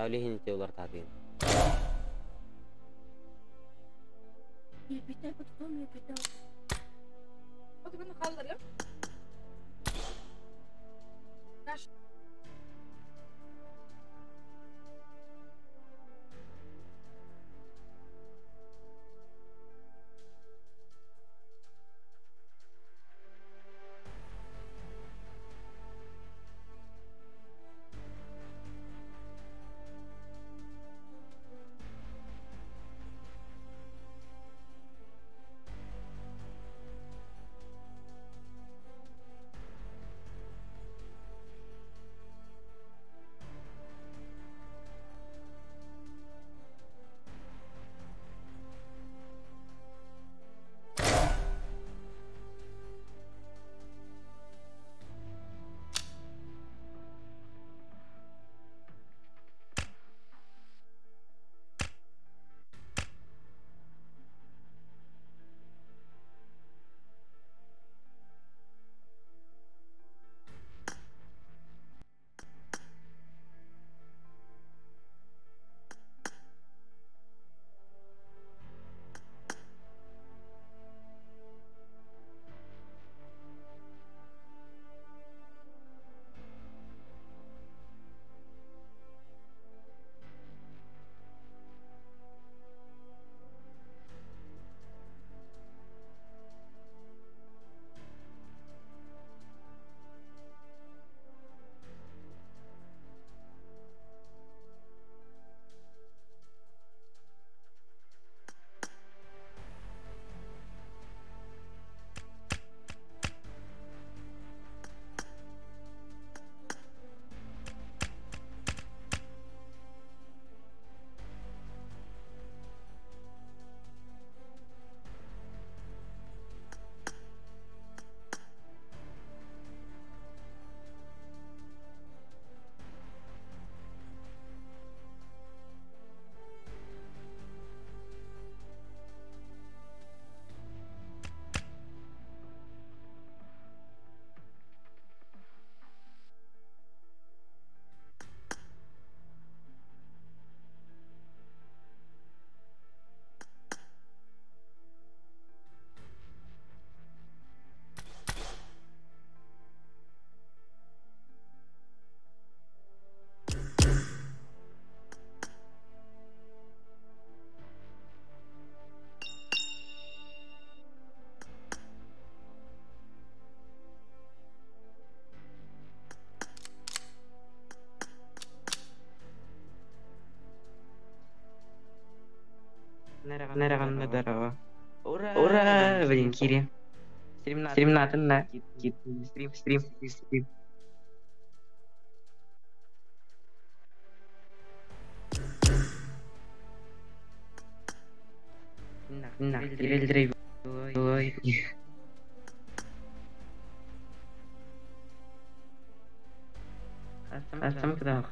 Ол иһин ити уларытаатыгын. Нараванна здорово. Ура! Блин, Кири. Стрим на стрим, стрим, стрим. На, Кирилл Ой. Астам куда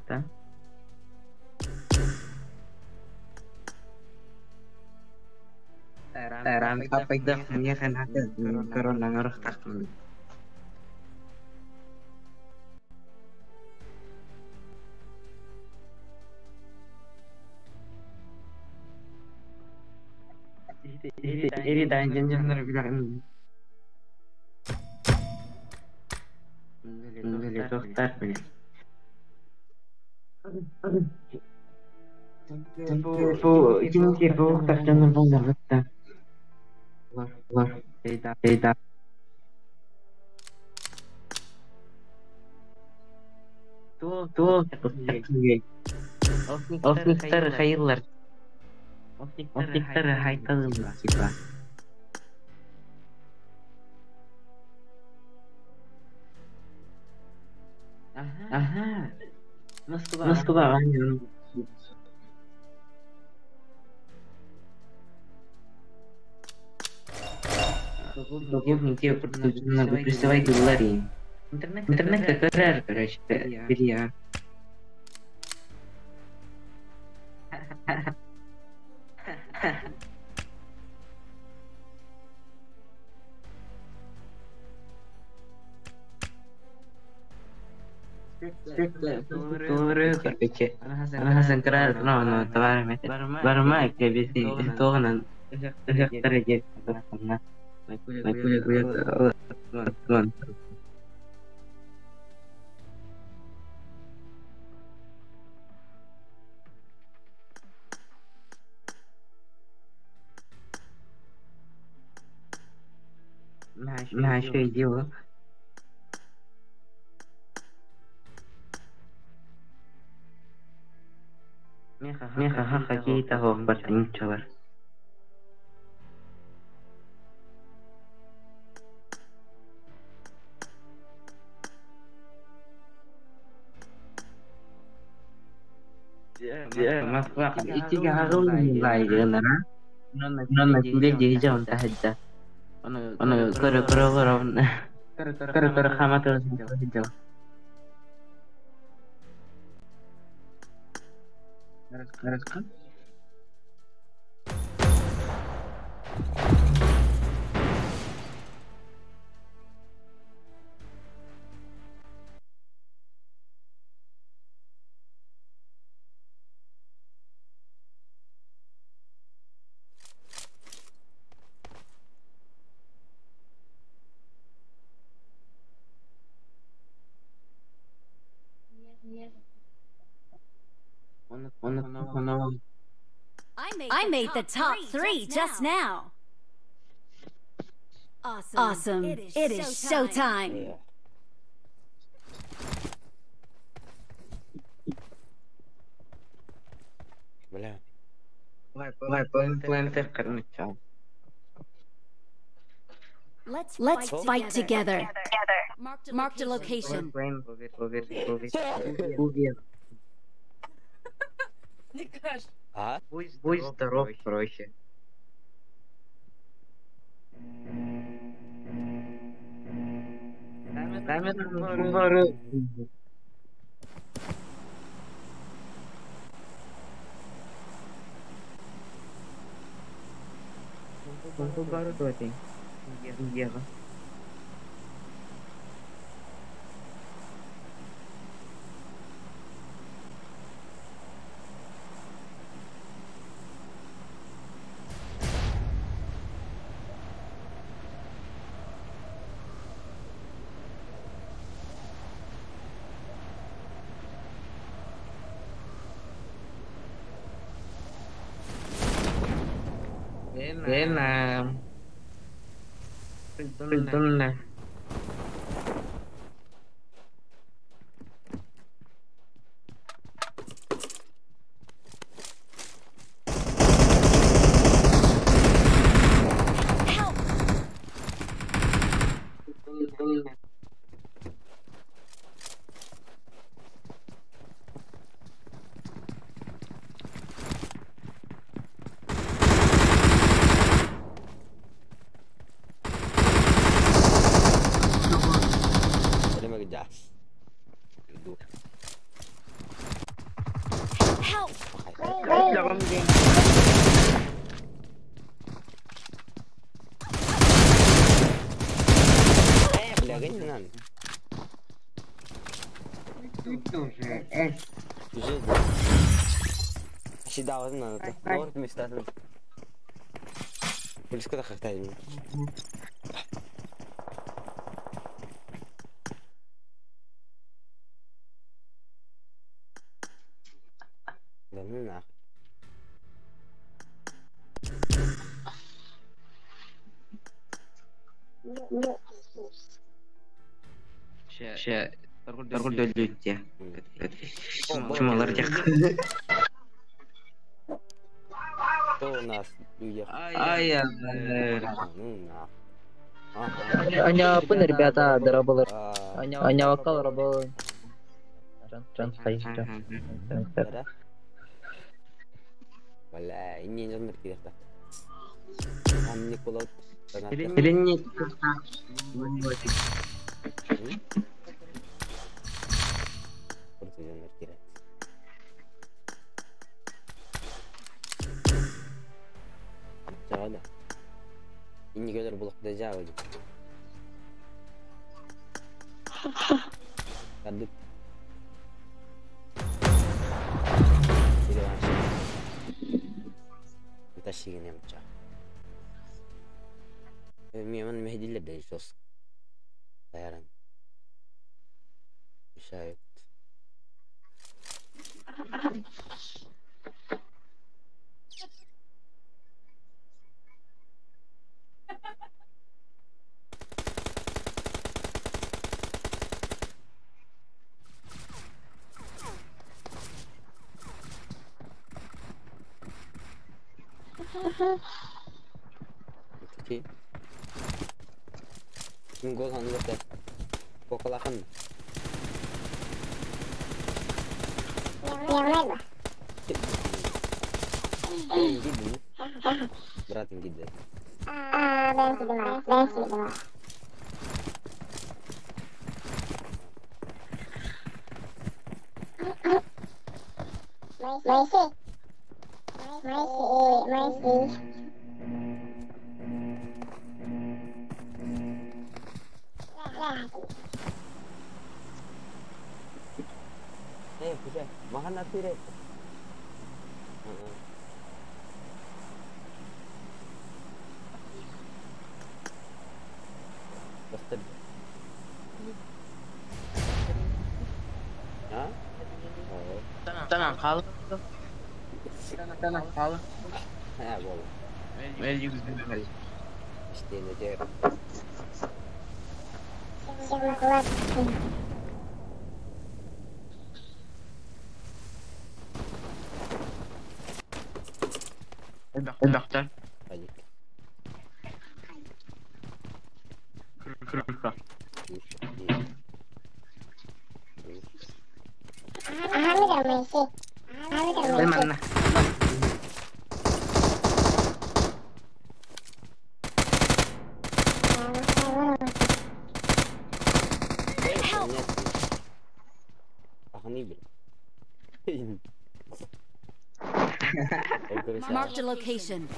Барыма кэбиси туоҕунан ыһыахтара диэн Наһаа үчүгэй дии ол. Миэхэ хакита суох нууччалар. Итигэ аҕыллайгынара онон дьиһи таһыдда ону көрө көрө олоробун көрө көрө хаамата сылдьабын. I made the top three just now. Awesome. It is showtime. Бля. Let's fight together. Marked a location. А? Будь здоров, проще. Thế là là Help! Сәлемәге jas. Help! Бля, гонни нам. Да ну нахуй. Ща, торгуй. Чумалар тех. Кто у нас уехал? Ай, Ну нахуй. Ага. Аня, ребята, дораболар. А, Аня, вокал рабол. Жан, да? Бля, не жоннор киректа. Там Никола. Или нет? Просто жоннор кирек. Чагада. Инни көдөр булак да жаа. Кадып. Тащигин Мен мехдилер да жестко. Наверное. Мешают. Окей. Гол ханлыты. Кокалахан. Братым гиде. Bisa. Makan nasi deh. Custard. Ha? Oh. Tanah kal. Tanah kal. Ha, boleh. Well, you can Istihnya aja. Doctor. Baik. Kruka. Mana? Marked a location.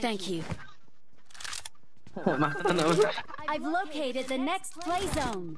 Thank you. I've located the next play zone.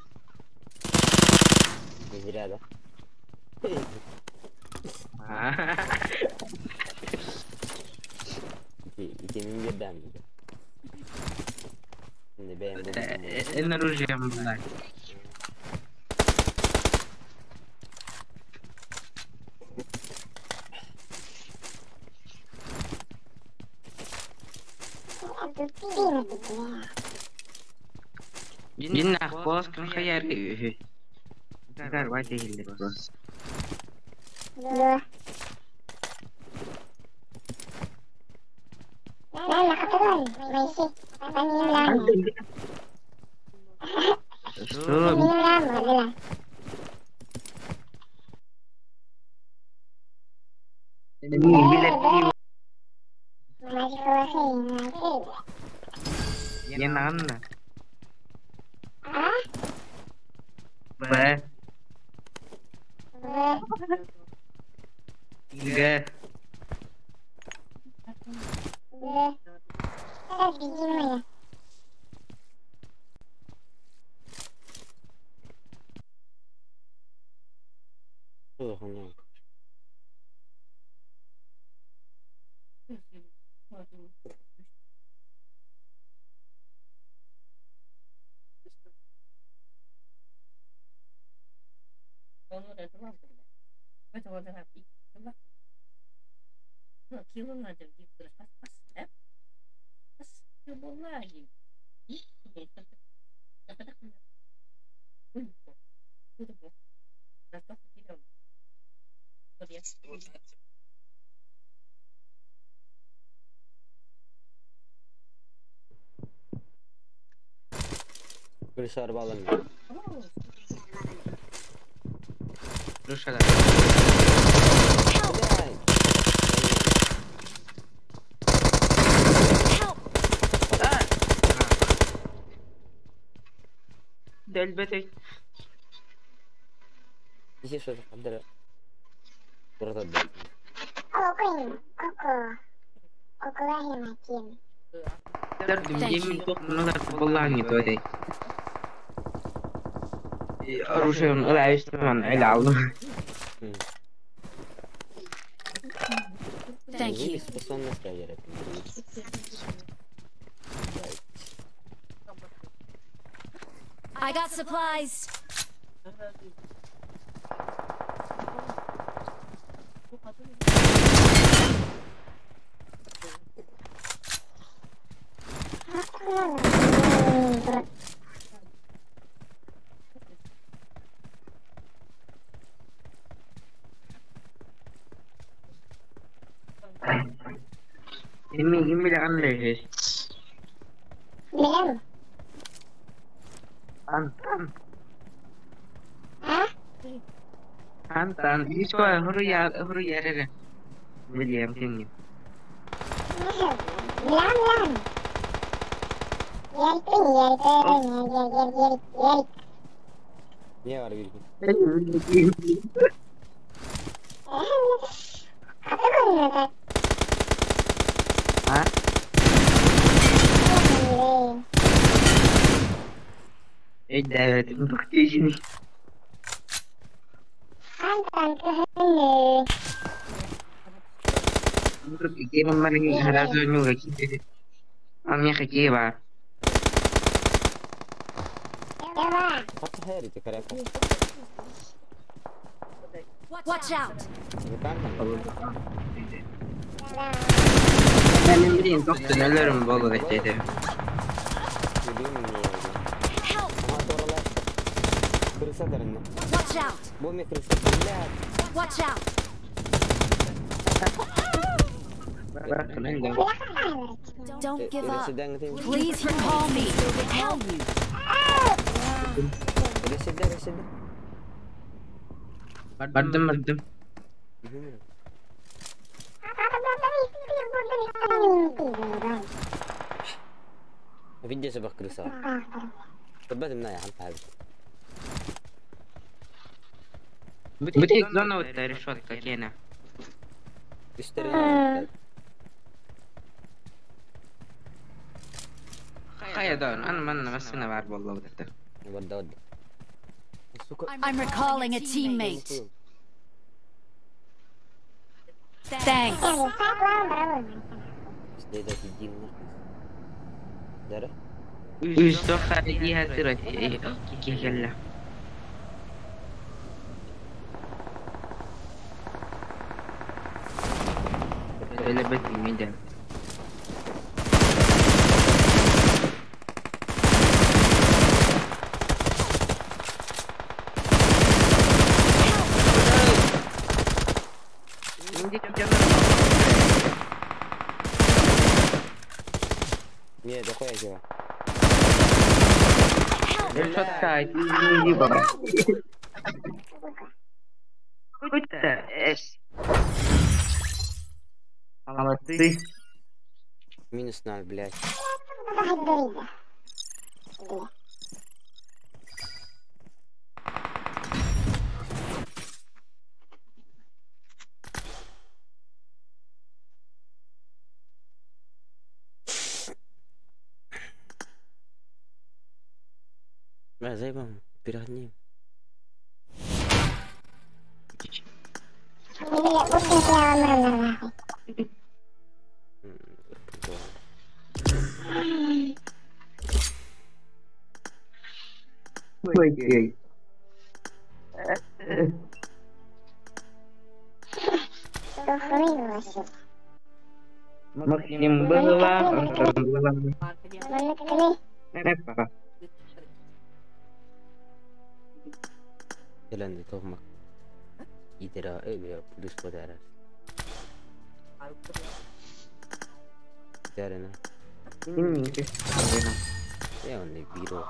Оружием ылаайыстыман эле алдым. Thank you. Способность я I got supplies. Gimme, gimme the unleashes. Antan. Antan. Isko huruya huruya rere. William King. Niye var bir Ha? Evet, bu Watch out! Help! Watch out! Watch out! Don't give up. Please recall me. Help you. Bardım bardım. Video sebab kerusak. Sebab mana yang hampa? Бутик зона вот решетка кена. Хая да, أنا ما مسنا بعرف والله بدك. ودي ودي. I'm recalling a teammate. Thanks. Молодцы. Минус 0, блядь. Бля, заебал, перегни. Ой-ой. Максим была, была. Jalan itu mak. Idera putus pada Darana. Ya only biro.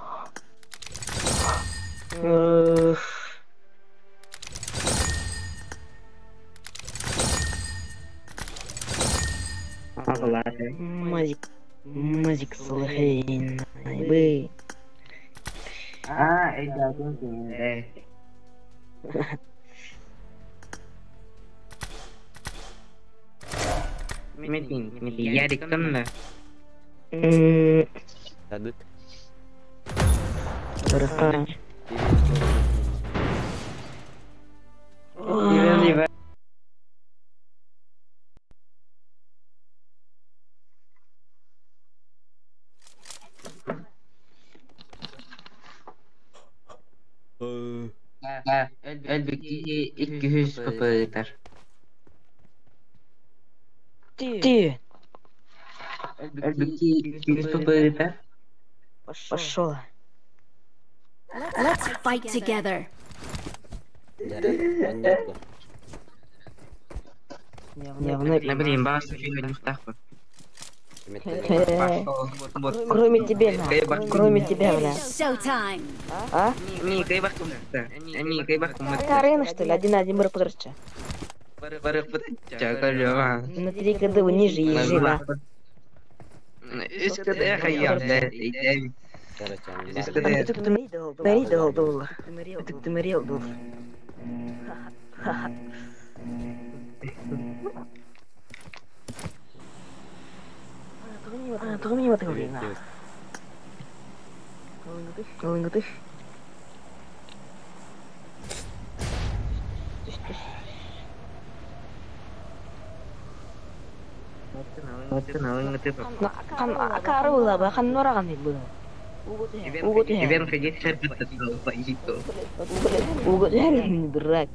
Мазик, мазик слухай, бы. А, это один. Ярик там. Дадут. Хорошо. Иван Иван. Өлбүт 200 попытар. Ты. Өлбүт 200 попытар. Пошел. Let's fight together. Я Блин, бас Пошел. Кроме тебя, кроме тебя, бля. Showtime. А? Не, Арена, что ли? Один на один бары. На 3 КД ниже езжи, на. Дурак.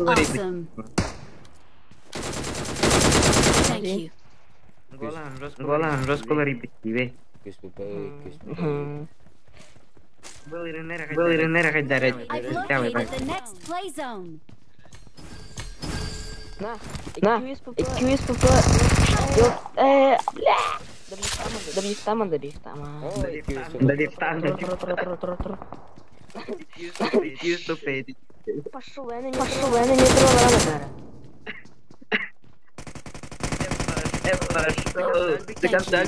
Awesome. Thank you. I've located the next play zone. На, QSPP. Бля. Добьешь там. Пошел, я на метро. До конца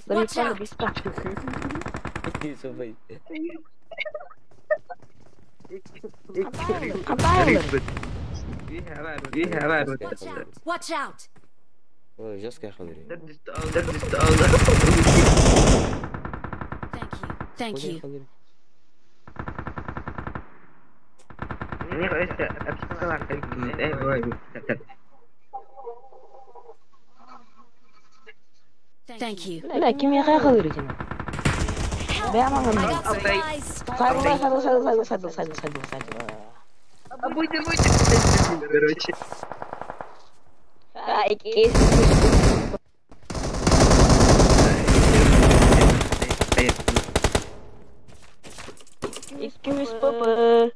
Watch out! Watch out! Thank you. Thank you. Thank you. لا كم يا خي خذ I got supplies. Excuse papa.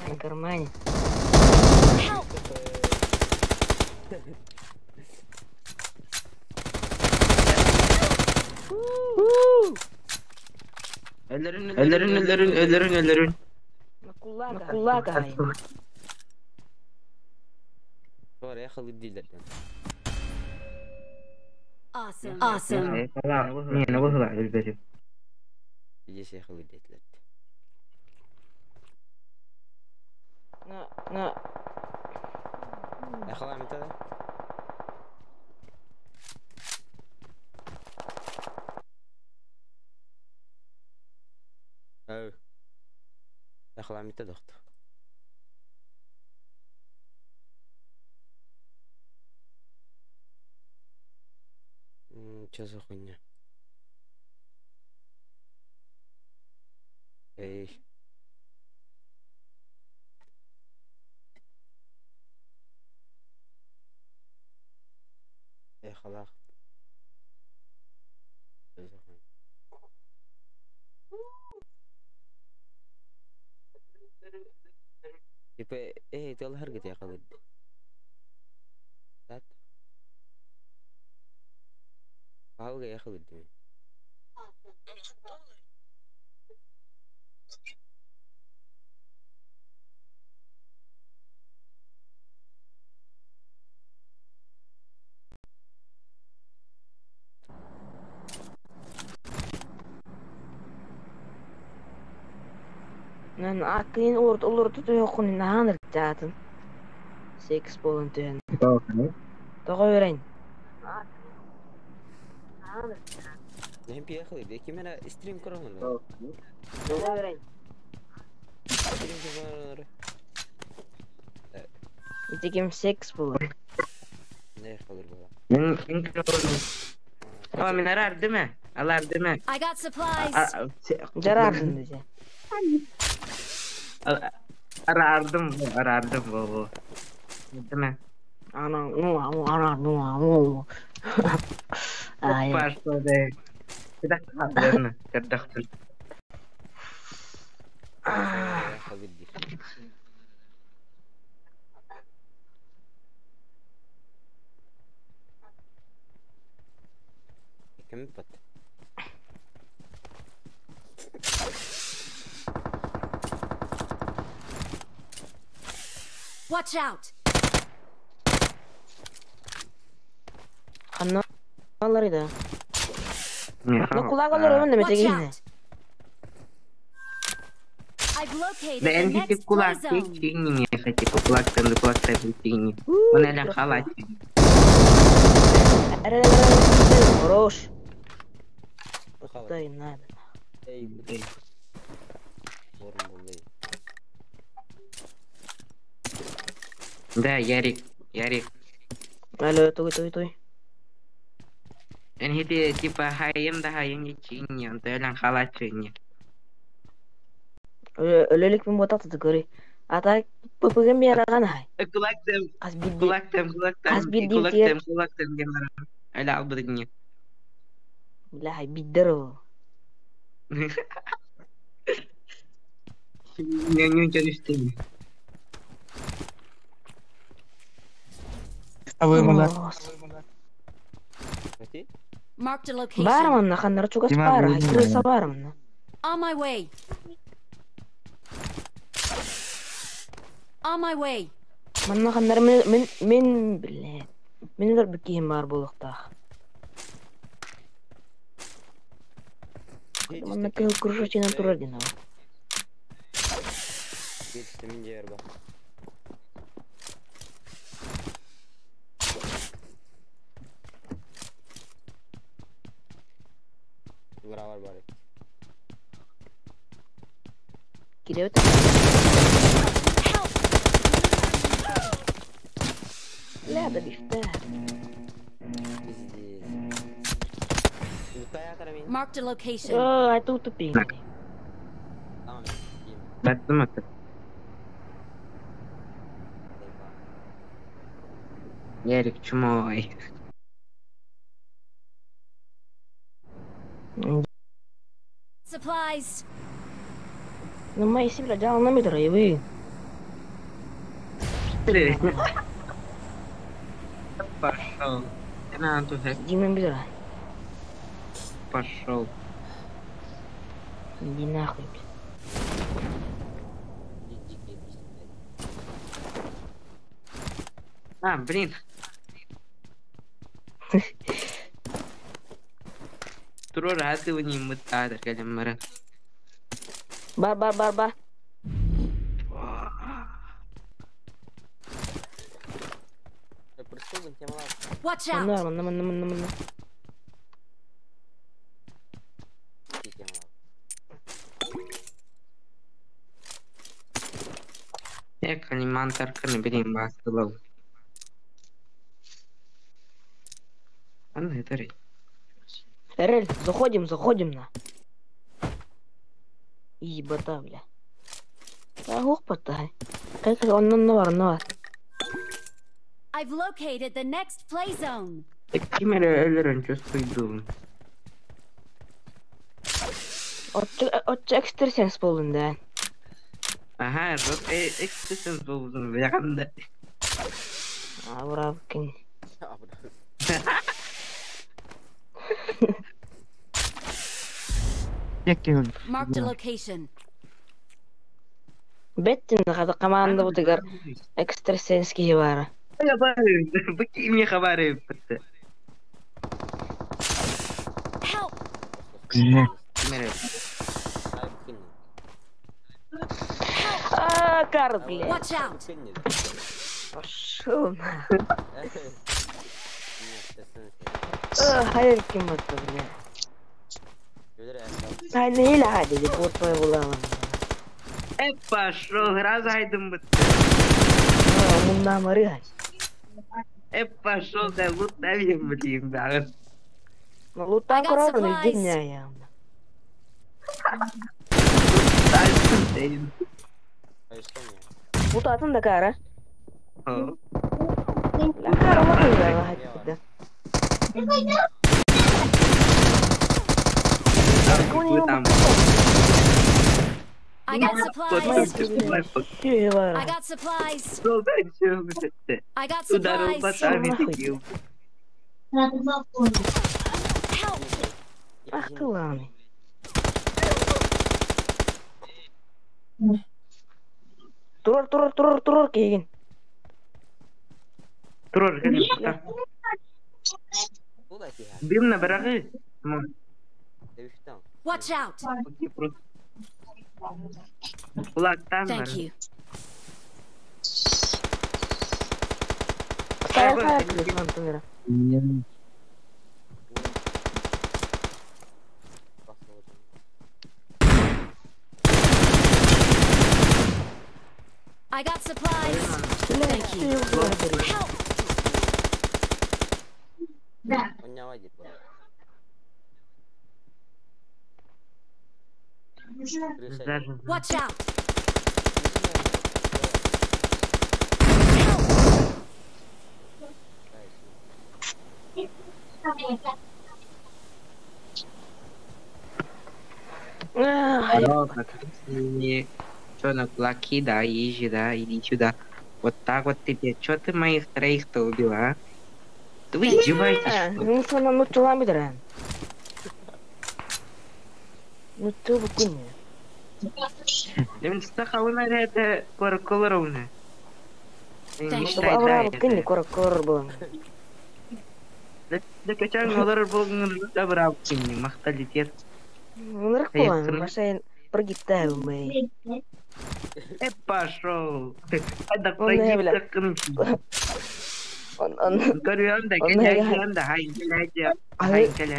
На кармане. Help! Ellerin. На кулак. Awesome. Awesome. На. Халамита дохто. Чё за хуйня? Эй. Эй, халах. Чё за хуйня? Типа, эй, ты алхаргит я халыд. Тат. Палга я халыд. Нан аккын орт олорду тойохун наһаан ырчаатын. Секс болон түһэн. Тоҕо үөрэн. Нем пиехали, кимера стрим коронер. Тоҕо үөрэн. Стрим коронер. Ити ким секс болон. Не халыр була. Мен О, мен арардым э. Алардым э. I got supplies. Жарардын десе. Арардым, арардым бу. Дeme. Ана, ну, ана, ну, ну. Ай. Пошел да. Кадахтын, кадахтын. Халыд ди. Кем пат? Watch out! Ханна алар иде. Ну кулак алар өмүн Watch неме out! I've located the Да, next play кулак zone. тигни, хотя кулак там, кулак там тигни. Он эле халат. Хорош. Халат. Дай надо. Эй, Эй. Орын булды. Да, Ярик, Ярик. Алло, той, той, той. Энхити типа хайым да хайым ичини, он эле халат чини. Өлөлүк мен ботак көрү. Ата пыпыгын бераган хай. Кулак там, Кас бидди. кулак там, кулак там, Аз бир кулак дивтер. там, кулак там гемара. Эле албыдыгни. Бля, хай биддер о. Не, не, не, Прости? Marked a location. Барманна ханнар чугас Дима, бара, буйный. крыса барманна. On my way. On my way. Манна ханнар мен мен мен бля. Мен дер биким бар болуктах. Манна кыл кружочина турар дина. Кетті мен жер ба. Лравар бар. Киребет. Help! Бля, да бифте. Пиздец. Лутая мен. Marked a location. О, ай тут тупик. Tamam. Iyiyim. Баттым аты. Ярик чумой. Supplies. Ну, мои себе жал на метр, и вы. Пошел. На, тут Иди на метр. пошел. Иди нахуй. Иди, иди, иди. А, блин. Турор атывани мытадыр кәлеммәрі. Бар, бар, бар, бар. Прыскогун темалар. Watch Манна, out! манна, манна, манна, манна. Темалар. Реаниматорканы билин баастылау. Анна это Эрель, заходим, заходим на. Ебата, бля. Да, ох, потай. Как он на бар, на. I've located the next play zone. Ким эрэ өлөрөн чувствуйдуун. Отча экстрасенс болдун да. Ага, вот экстрасенс болдун бяганда. Абрабкин. Marked a location. Беттин хада команда бутыгар экстрасенс киһи баара. Я бары, бу кимне хабары битте. Help! Ким эрэ? А, кар, блядь. Watch out! Пошел на. Хайыр ким это, бля. Ай, не или хади, портвай буламын. Э, пошел, раз айдым битте. Мунна мары. Э, пошел, да лут давим блин, да. Ну, лута I got корона supplies. дня Лутатын да кара. Ла кара мары да. Там. I got supplies. I got supplies. I got supplies. Help! Ах ты ланы. Турар, турар, турар, турар кейген. Турар, конечно. Дымна барагы. Watch out! Кулактан бар. Thank you. Сая, сая, телефон I got supplies. Thank you. Help! Watch out! Help! Что на кулаки, да, езжи, да, иди сюда. Вот так вот тебе. Чё ты моих троих-то убила, а? Да вы издеваетесь, что ли? Ну, что нам ну дыран. Ну ты букуни. Мен стахалына это корколоровна. Thank you. Абра букуни кор кор булан. Да качан олар болгон да брав кимни макталитет. Нырк булан, башайн прогиптаю мэй. Э, пошел. Да Он не, бля. прогиптак. Он он Көрүөн да Он келе да хай келе хай келе.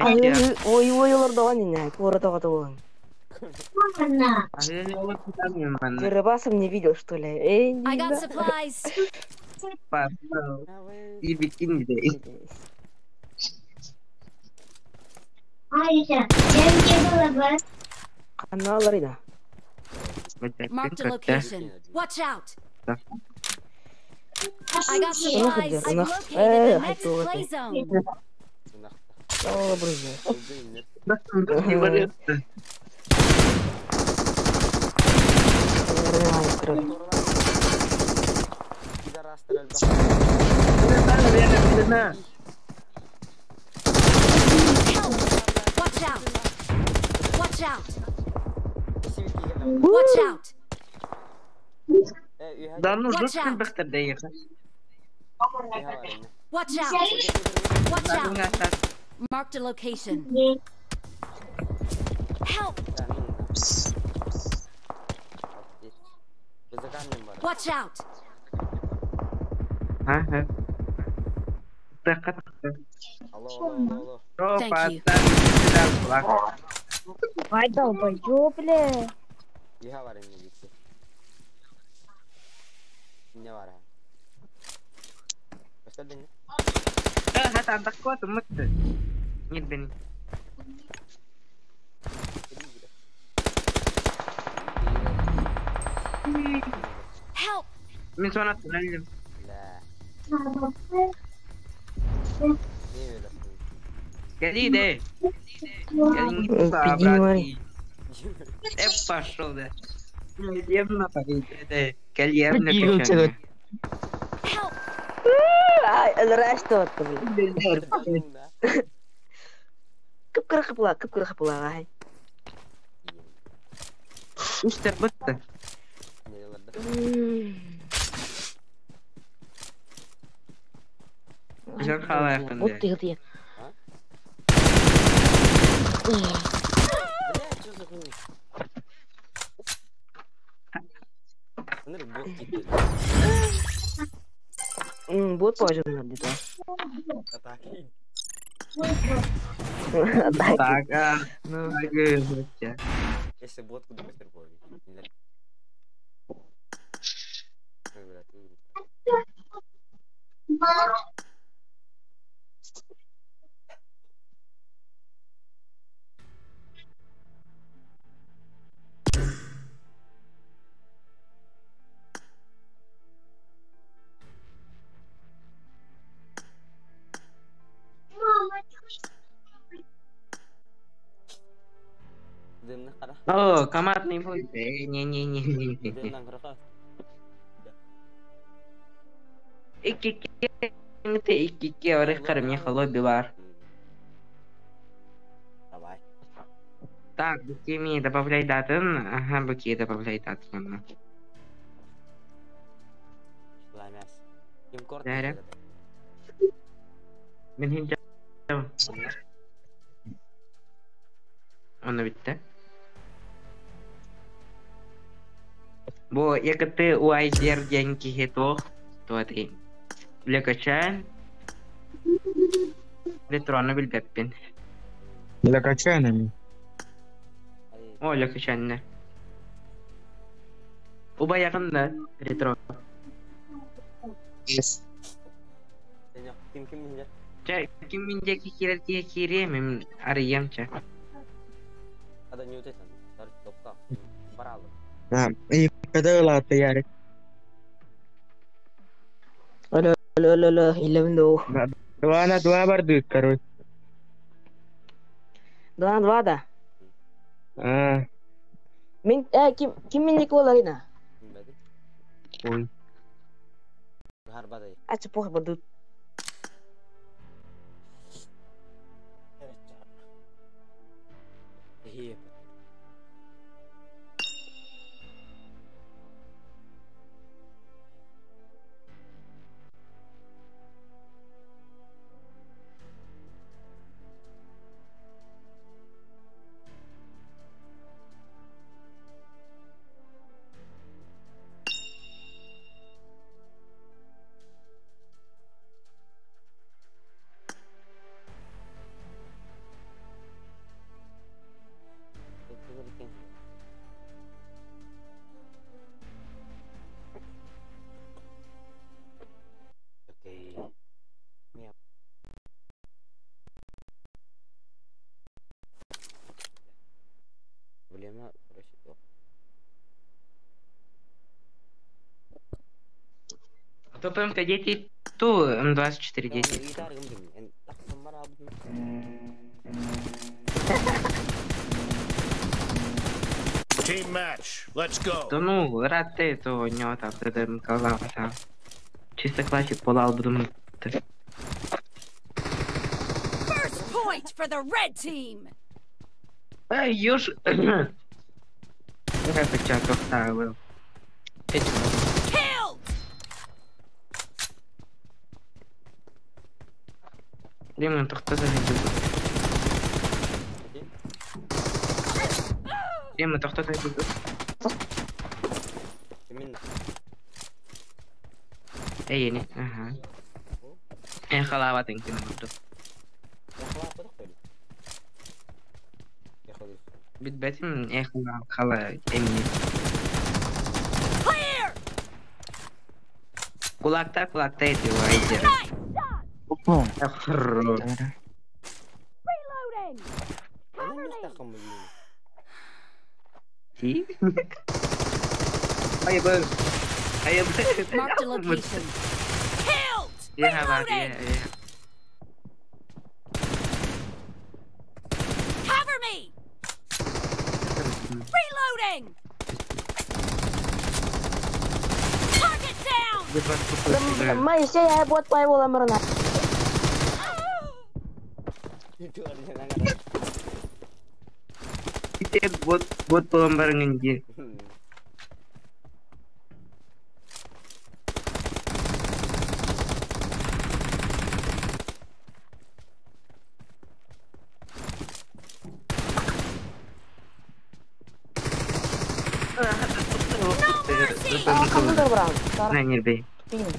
Ой ой олар даган ине, кора тагата булан. Ты рыбасом не видел, что ли? Эй, I got supplies. Пошел. И бикини да. Каналлар ида. Marked a location. Watch out! I got supplies. I've located the next play zone. О, друзья. Help! Watch out! Watch out! Watch out! Да ну Watch жестко out. бахтар да Watch out! Watch out! Marked a location. Help! Watch out! Ага. Thank you. Ай, долбоёб, бля. Не бар. Көстөр. Хата андакко туммут. Нет бен. Help! Мин сона туннелим. Ла. Кали де. Кали не Пиди, Пошел, да. Явно повидит. Кали явно Пиди, Help! Ай, өлөрөштө отты бул. Кыпкыра кыпыла, кыпкыра кыпыла, ай. Үстер бытты. Жан халаяқын Вот ты где. Бля, что за хуйня? Смотри, бот кидает. Вот позже надо, да. Атаки. Так, а, ну, так, Если бот куда быстро будет. Дымны кара. О, командный бой. Не-не-не-не. Дымнан кара. Икки икки орых карми холобби бар. Давай. Так, букеми добавляй датын. Ага, буки добавляй датын. Ламяс. Ким корт? Даря. Мен хинча. Оны битти. Бу якыты уайзер ден кихи туох. Туаты. Лекачан. Ретроны билбеппин. Лекачанами. О, лекачанны. Уба якында ретро. Yes. Ким ким миндер? Ча, ким миндеки кирер кие кире, мен арыям ча. Ада не вот это. Топка. Баралы. Да, и когда латы ярик. Алло, алло, алло, алло, 11 до. 2 на 2 бардык, короче. 2 на 2, да. А, Мен, ким, ким мен Никола Арина? ой. Харбадай. А, че похер бардут. Окей. Проблема, короче, то. Топ МК-10, ту М24 10. Team match. Let's go. Да ну, рад ты, то у него там ДДМК там. Чисто классик полал буду. First point for the red team! Эй, ёж. Это чаков ставил. Killed! Лимон, тохта заведет. Лимон, тохта заведет. Эй, не, ага. Эй, халава тенки на буду. Бит бэтим, эй, халава, хала, эмни. Clear! Kulakta kulakta ediyor haydi. Nice shot! Опа. Хорош. Reloading! Neden Cover bir me! takım bu? Ki? Hayır ben. Hayır ben. Marked a location. Killed! Yeah, var yeah, Reloading! yeah. Cover me! Reloading! Target down! Моисей, вот твоего ламарна. Bot bot pulang bareng anjir. No mercy! Kamu berapa? Nanyir be. Killed!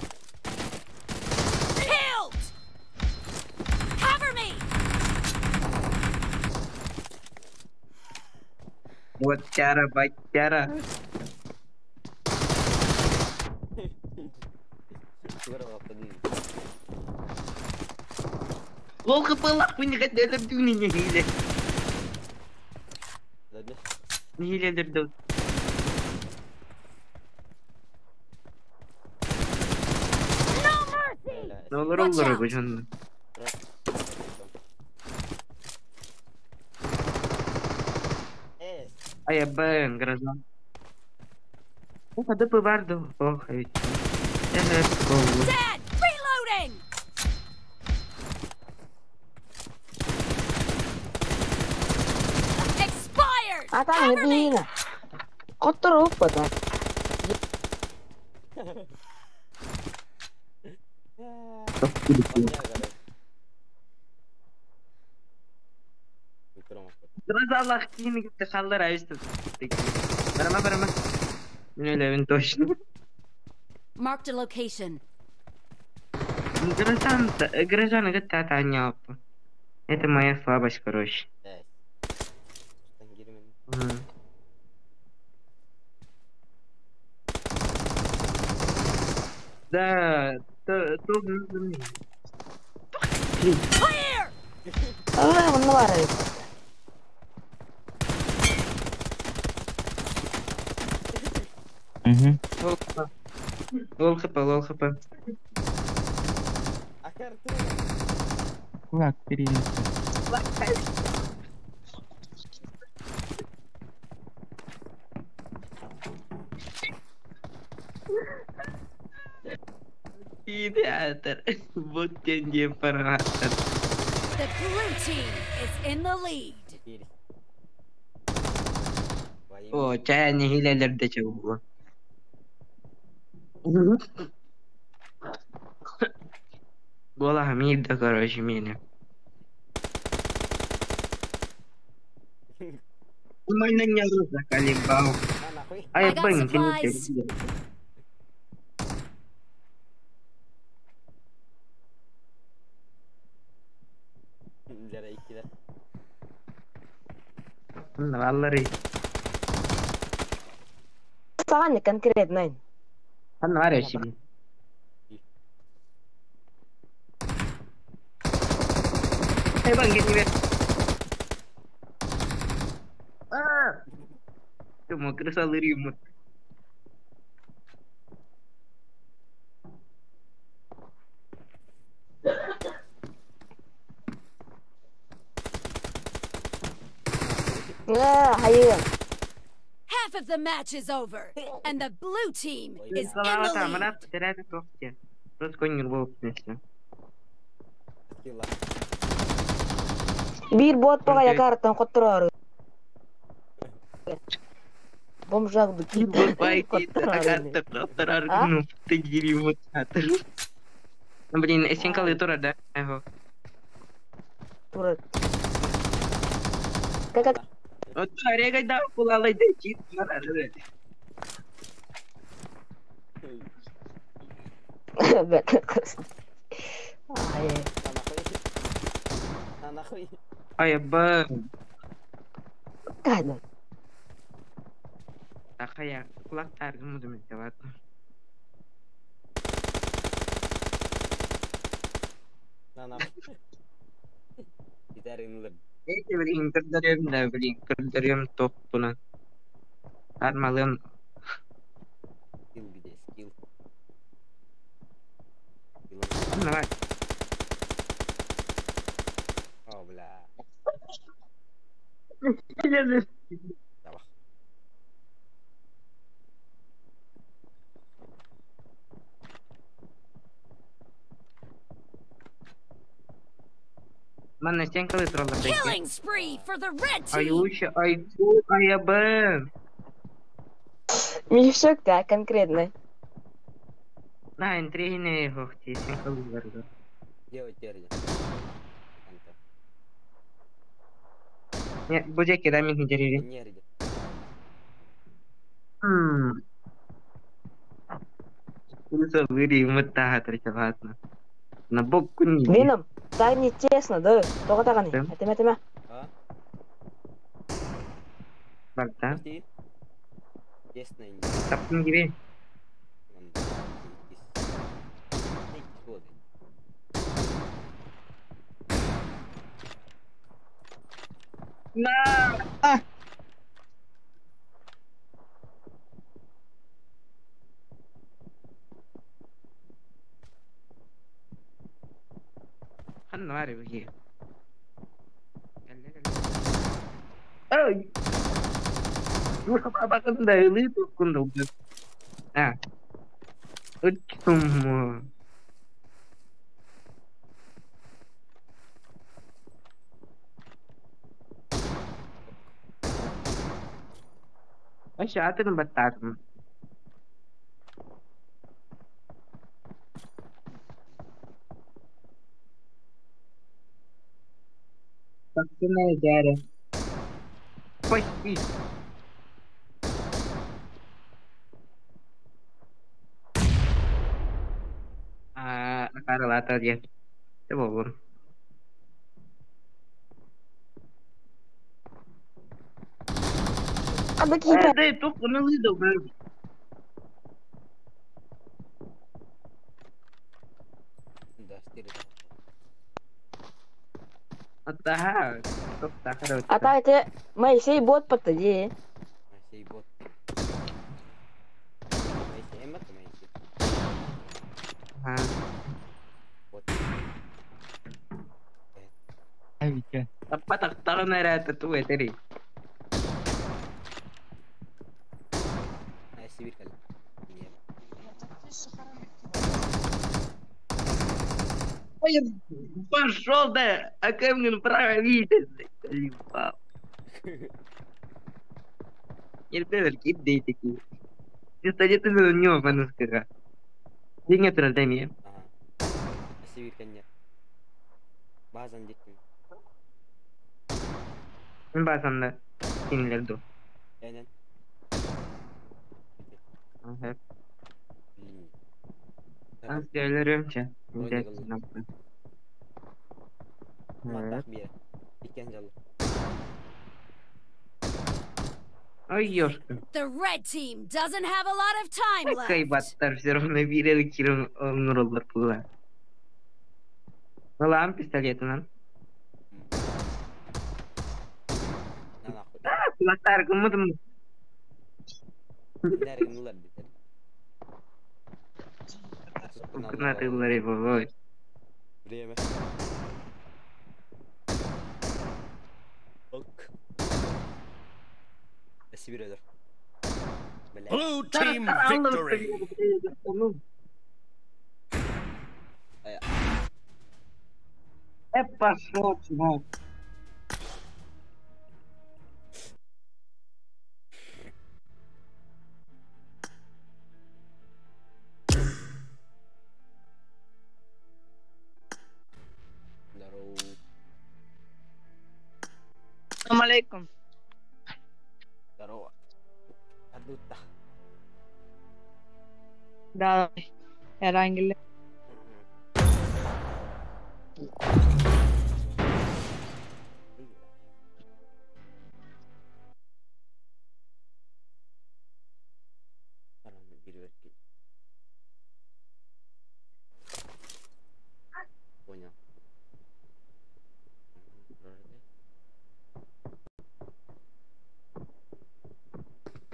Cover me! Buat cara baik cara. Lol kepala punya kat dalam tu ni hile. Hile derdut. No mercy! Ne olur olur bu canım. Ay ben граждан. Это vardı. Oh evet. Evet. Dead! Reloading! Expired! Atan Cover me! ne Kotor apa ta? Biraz Allah kimi gitti kaldır ayıştı. Barama barama. Ben öyle точно. Marked a location. Граждан, граждан это apa. Это моя слабость, короче. Да, то, то, Clear! Allah bunu var ya. Угу. Лол хп, лол хп. Кулак перенеси. Театр. Вот тебе оператор. The blue team is in the lead. О, чая не хилелер de çabuk. Гола Хамида, короче, меня. Майна не заколебал. I Ay, got ben, supplies. Vallahi. Sana конкретно. Anna var ya şimdi. Hey bang gini ver. Ah. Cuma kena remote. Ya, hayır. Half of the match is over, and the blue team is in the lead. Bir bot pagaya kartan kotor. Бомжак Блин, эсенкалы тура, да? Ага. Тура. Как Рега пулалай да чит. Ay, ba. Kada. Такая kulak targı mı demek ладно. На на. Итәрин Эти блин, көрдөрүөм да, блин, көрдөрүөм тохпунан. Армалым. Скилл где? Скилл. Давай. О, бля. Давай. Манна стенка вытрала. Killing spree for the red team. Аюша, айгу, аябы. Мешок, да, конкретно. На, интриги хохти, стенка вытрала. Делай терди. Не, будеки, дай мне деревья. Нерди. Выри, мы так отречеватно. На боку не. Веном, так не тесно, да? Только так они. Это это А? Барта. Тесно. Таптын gibi. На! Ханна var ya. Ай! Bakın da öyle dokundu. Ha. Uçtum. Aşağıdan batarım. Baksana değeri. Почти. Акаралата диэн. Те боллун. Ады кита. Эй, тух уналыды бр. Да, стири. Атаха. Тух тахара. А так это Моисей бот подтади. Моисей бот. Моисей, эммат Моисей. Ага. Бот. Аппатактарына эрэ ту этери. А, Сибирь кале. Нет. Ой, пошел, да, а камень правительство. Заебал. Нельзя кидай такие. Пистолет у него манускага. Деньги трудами. Ага. Сибирь нет. Базан диким. Базанда кинилер ду. Энен. Ага. Блин. Аз диялерімче. Матах бир. Иккен жалы. Ой, ёшка. The red team doesn't have a lot of time left. Кайбаттар все равно бирер кирин оңроллар була. Ылам пистолетынан. На нахуй. Кулактар кымыдым. Нерин улар битер. Кынатылар ой. Время. Ок. Сибирь öder. Бля. Blue team victory. Пошел, чувак. Здорово. Салам алейкум. Здорово. Адута. Да, herhangi. Понял.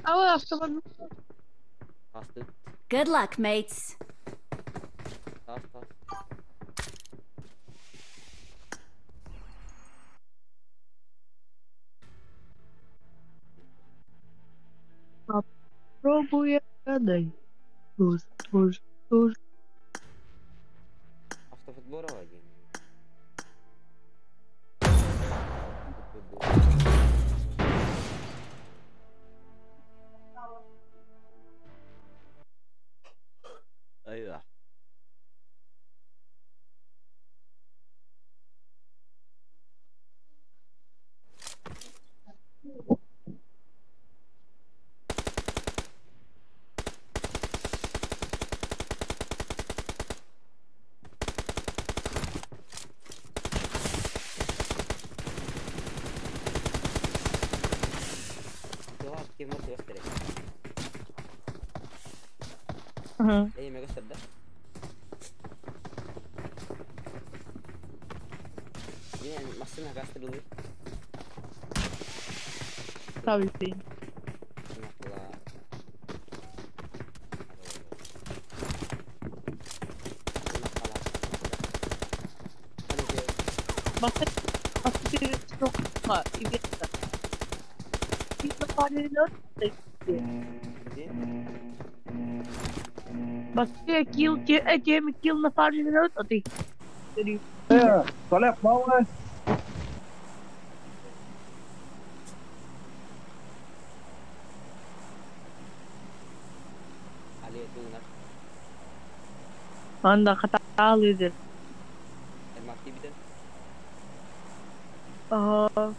Ала автомат. Астыт. Good luck, mates. Тас тас. Попробуй отгадай. Тоже, тоже, тоже. Автофутбол один. Айва. كيف مرتي بختلف. اي ما قصر ده. يعني مصنع قاصر دوي. Tabii. Kill na Anda hatalıdır. Aa.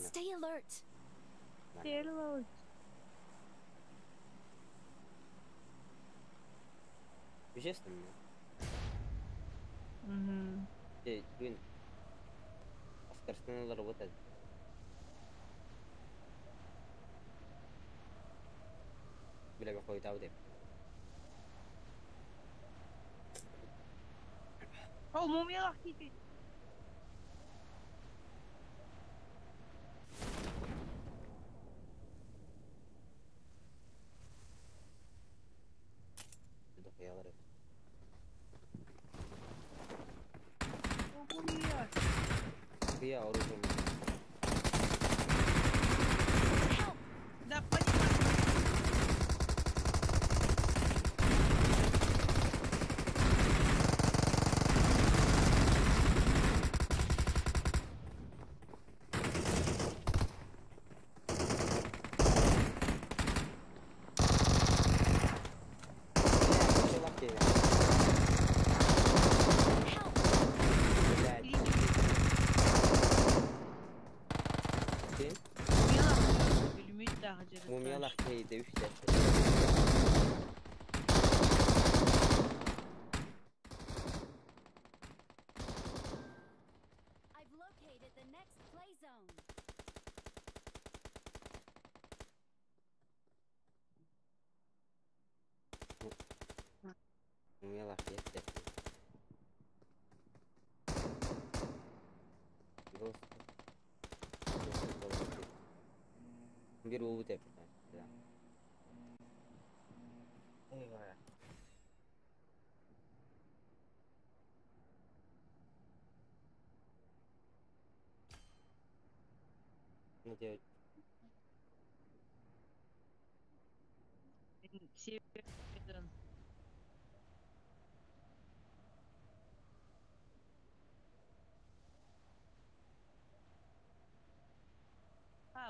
Stay alert. Stay alert. Естественно. Угу. Блин. Оскар, надо работать. Бля, выходит аудио. О, мумия лахтите. Я оружием. Да, понимаю. I've located the next play zone.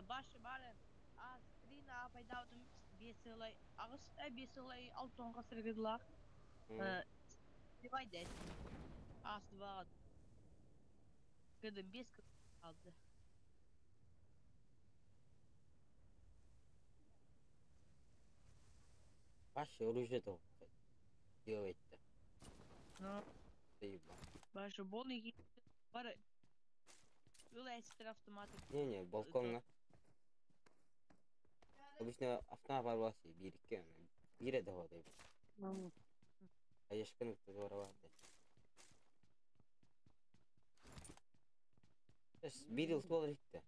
Башы бары а пайдадым бесылай агыс бесылай алтонга сыргыдлар. Давай десин. Ас два. Кыдым бес алды. Башы оружие то делает-то. Ну. Башы болный бары. Не-не, балконна. Обычно автомат барбасы бирикке. Биир да хотой. Айышкын здорово. Bir yıl olur gitti.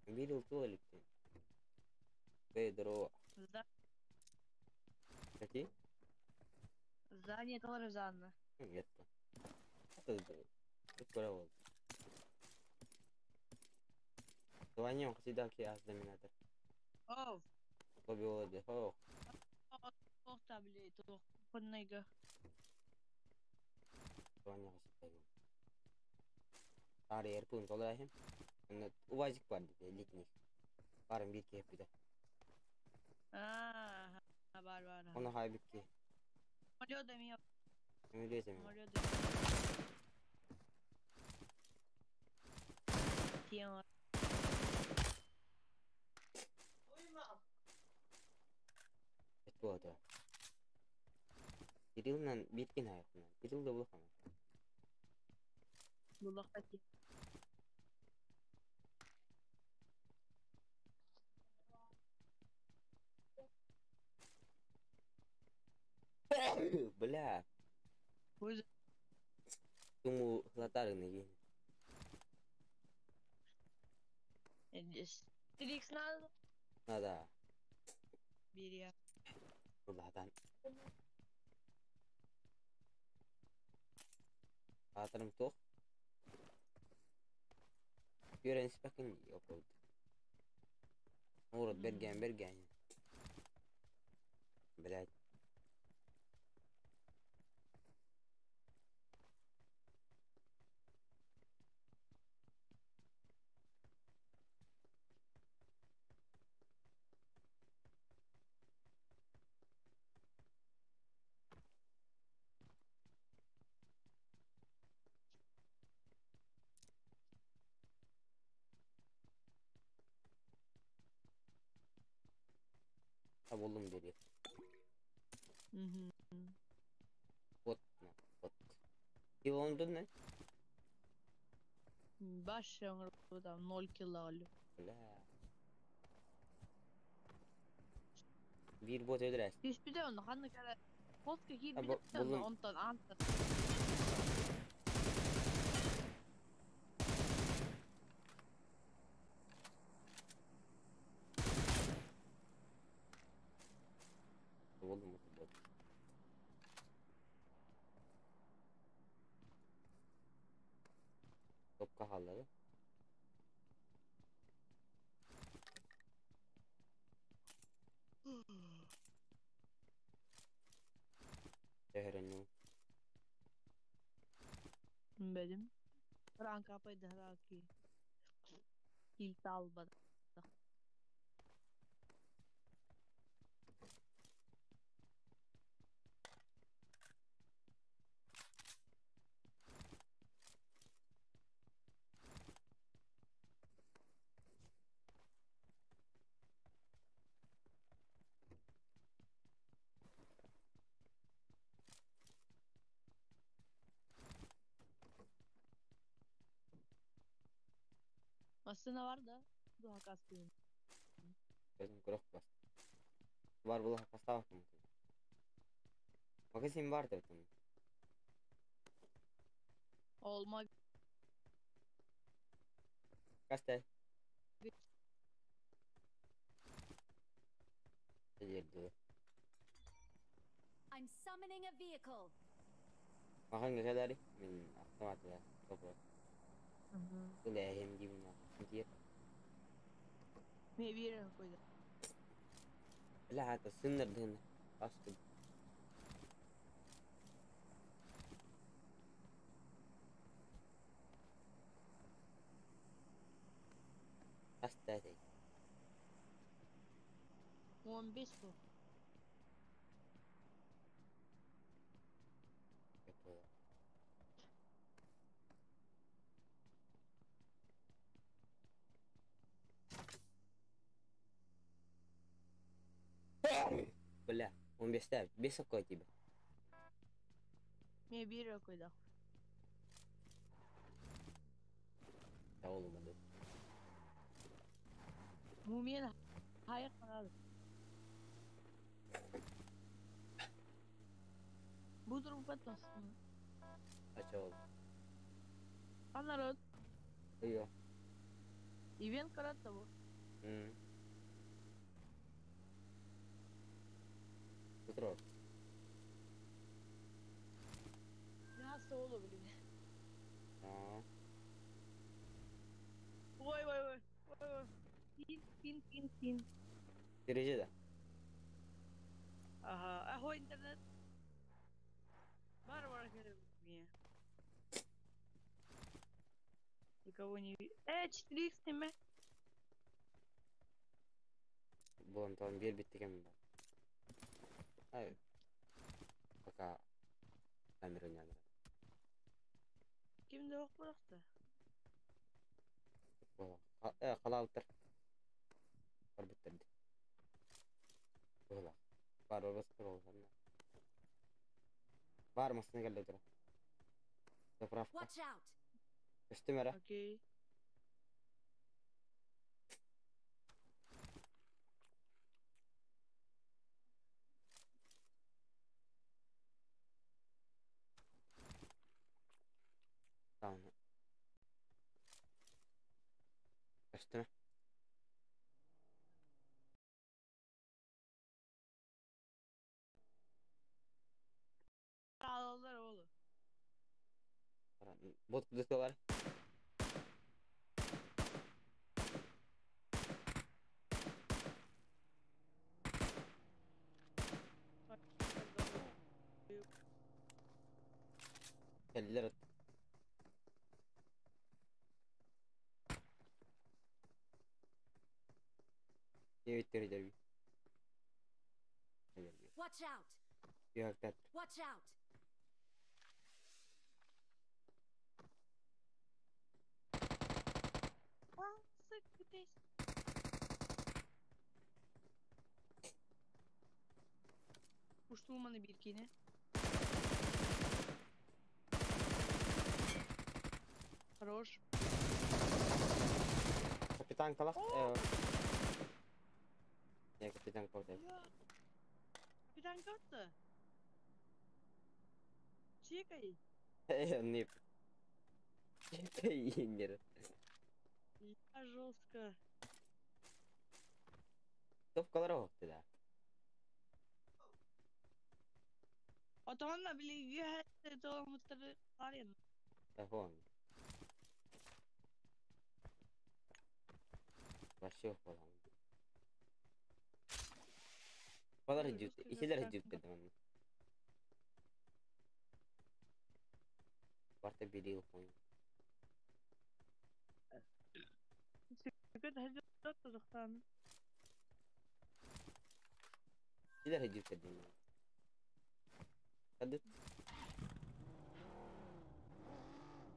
Bir yıl olur gitti. Pedro. Какие? Здание тоже занно. Нет. Это это Звоним всегда к доминатор. Оу. Лобби оу. Ох, таблет, ох, поднайга. Звоним всегда. Ары ерпун толайым. Увазик бар летних. Барым bir ki hep de. А, бар бар. Оны хайбикки. Самолет ми. Самолет ми. Самолет. Тема. Это. Кириллнан биткен аяқынан. Кирилл да булхан. Булах пати. Бля. Думаю, хлатарный ген. Трикс надо? Надо. Бери. Ладан. Атырым тоқ. Görен спекин yok oldu. Урод берген берген. Блять. Ha buldum geriye. Hı. Bot mu? Bot. Kill ne? Baş там 0 kill alıyor. Бля. Bir bot öldürer. Hiçbir de onu hangi kere Koska Ha, hiçbir de buldum. ondan anta. Buldum bot. Topka halladı. Öğreniyorum. Benim. Rank up'aydı ki. Kill almadı. Aslında var da bu hakas değil. Өзім көрөк бас. Бар бұл хакастабак мүмкүн. Магазин бар деп атам. Olma Кастай. Жерде. I'm summoning a vehicle. Маған келери мен автомат топу. Бля, hem gibi. Ne bir yere koydu. Бля, это сыннырдын. Басты. Басты. 15 bu. Бля, он без тебя, без какой тебе. Ne bir yere koydu. Да olmadı. Мумия хайа Bu durum aslında. Açalım. А народ, Iyo. ивент карат того. Петро. Я соло, блин. Аа. Ой, ой, ой. Ой, ой. Пин, пин, пин, пин. Derecede. Ага, ахой интернет. Варвар мне. Никого не видно. 4 сниме. Булан tamam bir bitti kemin. Hayır. Пока камера не надо. Кимде yok bıraktı? Қалауттар. Бар біттерді. Була. Бар бас тұр ол. Бар масына келді тұр. Заправка. Watch out! Үстімері. Окей. Tamam. Үстіме. Ağlarlar oğlum. Bot var. Keldiler at. Evet derbi. Watch out! Yok Watch out! Sık Uçtuğum bir kine. Хорош. Капитан Калах. Не, капитан Калах. Капитан Калах. Чекай. Не. Чекай, Я жестко. Топкалар оқты да. Отонна били юхәтте толамыттары карен. Телефон. Вообще болам. Балар жүт, ишелер жүт дедим. Барта бирил қойын. Сүкөт хәҗәт тузыктан. Ишелер жүт дедим. Хадыт.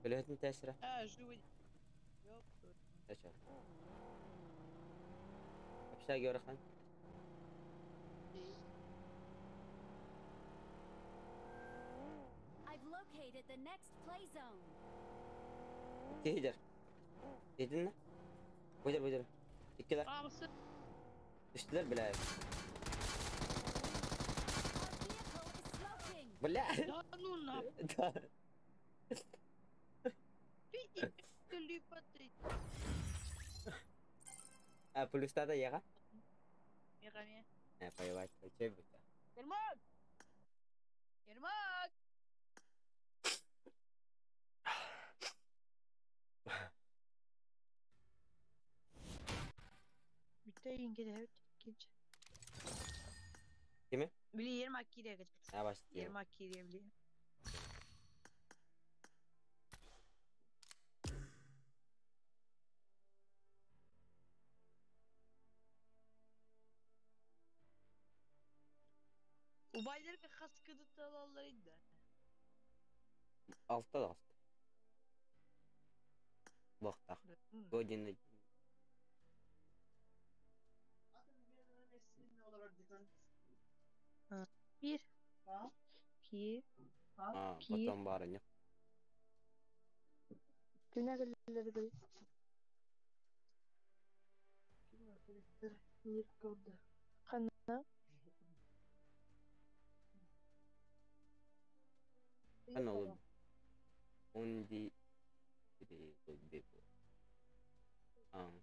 Бөлөтүн тәсірі. А, живой. Ёп. Aşağı. Общаги Орхан. I've located the next play zone. Тейдер. Dedin mi? Buyur buyur. İkiler. Амсы. Düştüler bile. Our vehicle is smoking. Бля. Да ну на. Да. Ты А, плюс тата яга? Мега Не, поебать, че будет? Ермак! Ермак! Bitti yenge evet geç. Kimi? Bili Ермак кире geç. Ha başlıyor. Ермак кире били. Убайларга хас кыдытталалар иди. Altta da altta. Bak Godin. Bir. İki. А, Ки. потом барыня. Күнә гөлләре гөл. Мир көрдө. Ханна? Kan olur. Undi bebo. Ang.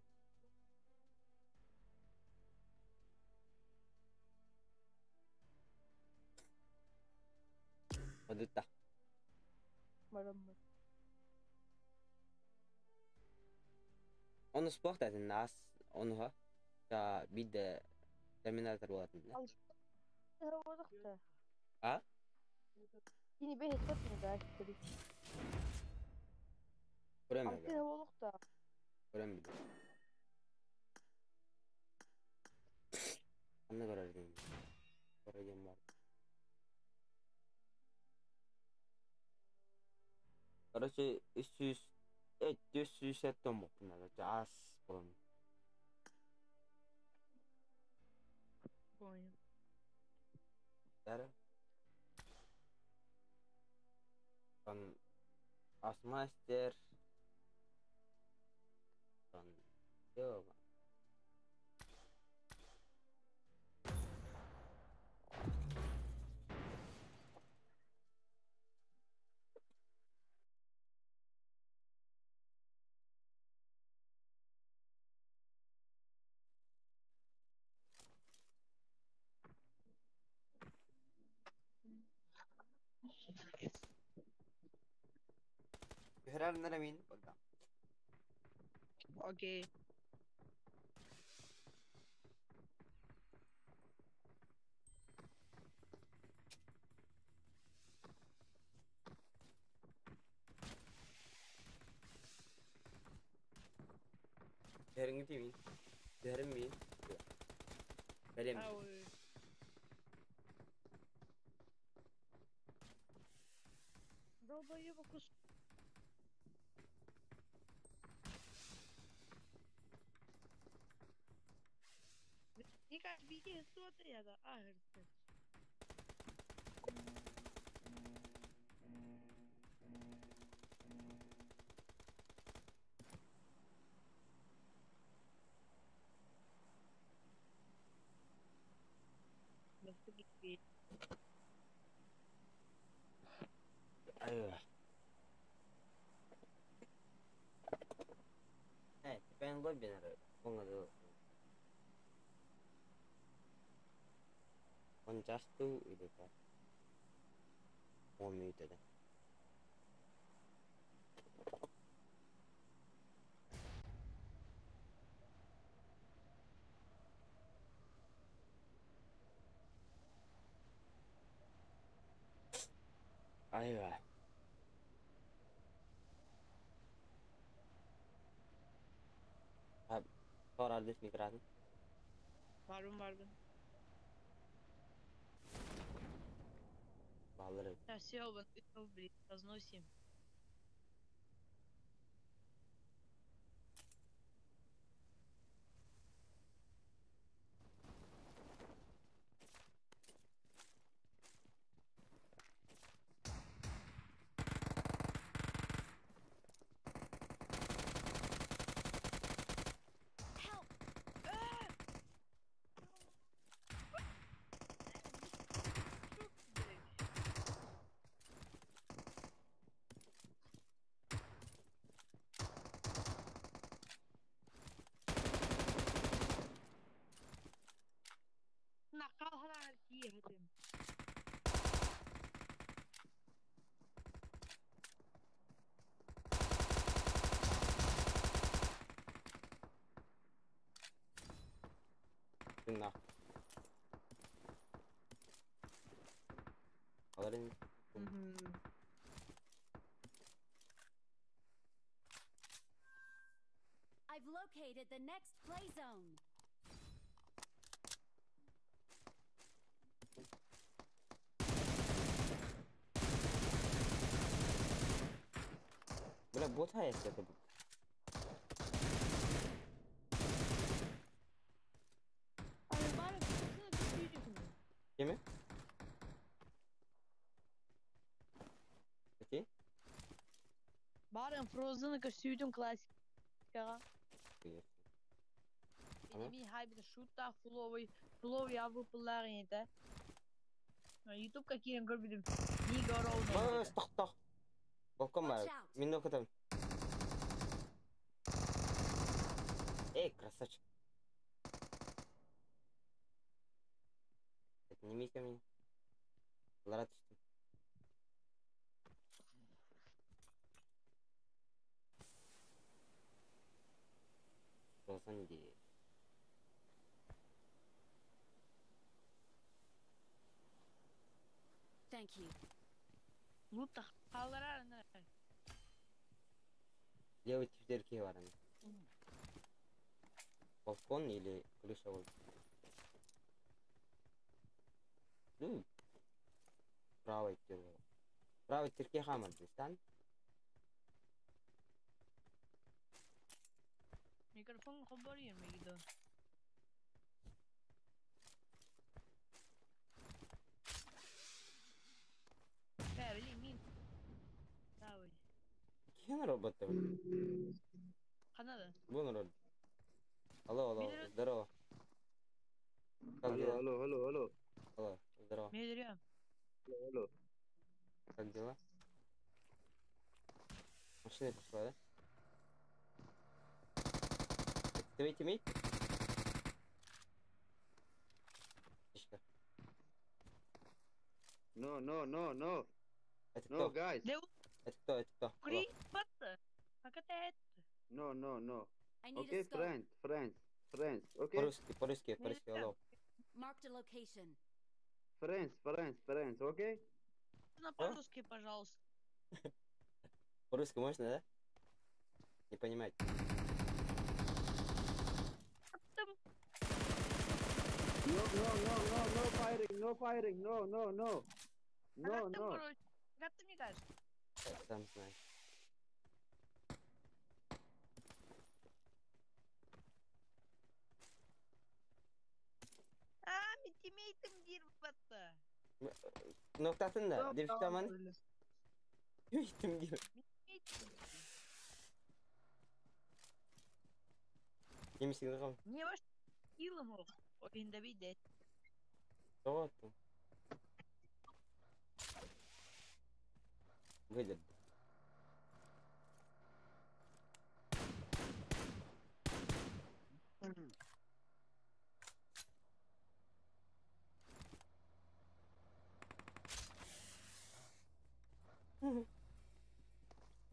Maduta. Бараммыт. Onu sport этин нас онуха. Та бидде терминатор болатын да. Работахта. А? Кини бэһэ сэтин да актри. Көрөм Алты бе. болуқта. Көрөм бе. Анна көрөр дейм. Көрөйм бар. Короче, 300 407 боппун короче ас болон. Понял. Дара. Там асмастер. Там Йо. Түһэрэр мин болда. Окей. Түһэриҥ мин. Түһэрим мин. Бэлэм. Ау. Долбоёба кус. Ника, видео что-то я да. А, говорит. Айва. Э, теперь лобби надо. Он Он just do it. Он muted. Айва. Thor this mikran. Varım varım. Баллары. Да, все, блин, разносим. Help! Накал этим. На. Аларын. I've located the next play zone. Бля, бот есть это. Кеми? Окей? Барым Frozen'ı көстүйдің классикаға. Конечно. Ага. Enemy hybrid shoot фуловый фуловый авыпылар это. Ютуб какие көрбүдүм. Нигороу. Бас, тохтох. Балкон Watch бар. out. Мин окутам. Эй, красавчик. Подними-ка меня. Лара түстүм. Болсан дии. Thank you. Лут халлар. Левый типтерки бар аны. Балкон или крыша бол. Ну, правый тир. Правый тирке хамар дистан. Микрофон хобор yermegidi. Бля, мин. Давай. Кем робот блин? Канада. Вон робот. Алло, алло, Мин- здорово. Как Алло, дела? алло, алло, алло. Алло, здорово. Медрем. Алло, алло. Как дела? Машина пришла, да? Это твой тиммейт? Птичка. No, no, no, no. Это No, кто? guys. Это кто? Это кто? Алло. Кри патта. Hakata No, no, no. I need Okay, a scope. friend, friends, friends. Okay? По-русски, по-русски, по-русски, алло. Marked a location. Friends, friends, friends. Okay? На по-русски, пожалуйста. По-русски можно, да? Не понимать. No, no, no, no, no firing, no firing, no, no, no. No, Как ты, no. короче, как ты мне кажешь? Я сам знаю. А, мен тиммейтим дир батта. Ноктатын да, деп таман. Тиммейтим дип. Тиммейтим. Немесе кылган. Не ваш килым ок. Ойында бейдет. Тоғаттым. Выдер.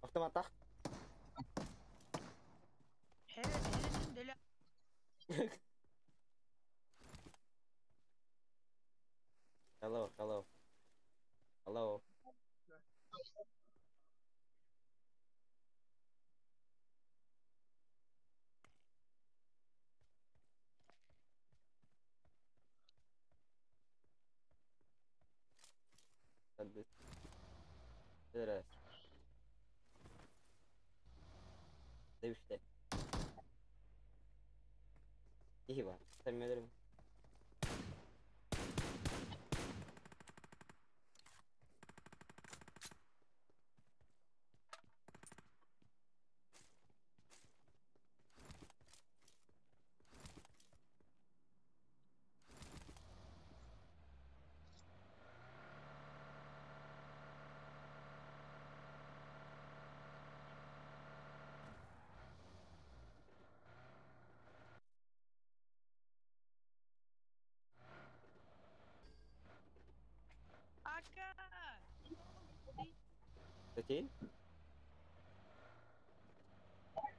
Автоматах. Херин деле. Hello, hello. Hello. Раз. Demişti. İyi var. Sen ölürüm. Ака! Satayım.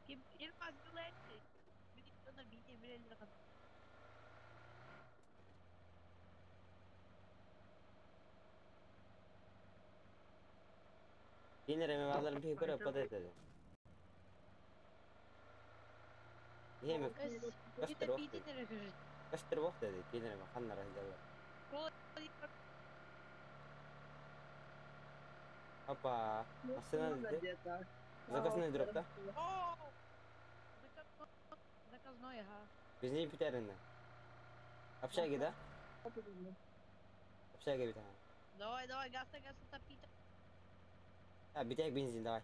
Kim Irmak Güler'ti. Bir ona bir de bir elli kadar. Yine reme bir kura patat Еме кастер вохты. Кастер вохты dedi. Кинере ханнара хиджалар. Опа. Машина dedi. Заказной дроп, да? Заказной, ага. Biz biterinde. Общаги, да? Общага bir tane. Давай, давай, газ, газ, топи. Ha bir tek benzin давай.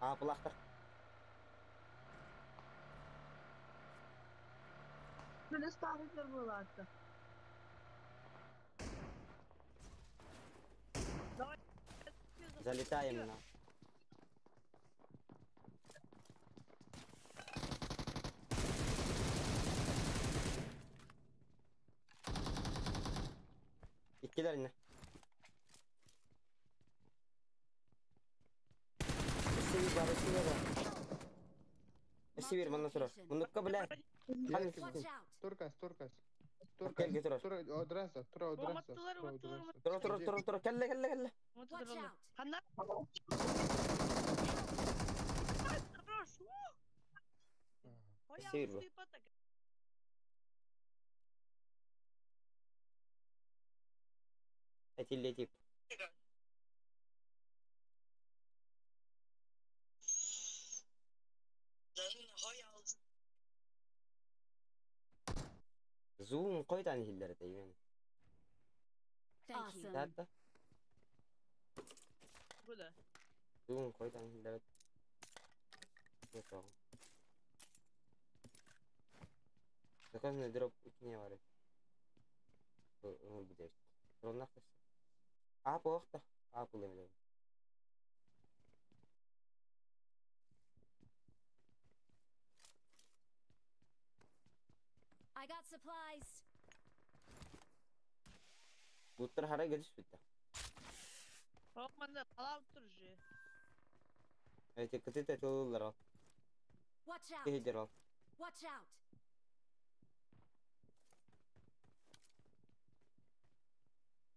А, плахтар. Плюс было. Давай. Залетаем на. Иккилерine. Север бар, север бар. Север манна турар. Мундукка бля. Watch out! Туркас, туркас. Кел, Туркас. тур. Тур, одраса, тур, одраса. Umattılar, Тур, umattılar, одраса. Тура тура тура тура. Келле келле келле. Watch out! Ханна. Хорош. Север bu. Этилли тип. Zoom koydan hillere deyim. Thank you. Hatta Bu da. Zoom koydan hillere. Yok. Заказ дроп не var. Bu bu Роннах А плохо. А плохо. I got supplies. Буттар хара келиш битте. Хокманда калап тур же. Эти кытыта тылылар ал. Watch out! Кehidер ал. Watch out!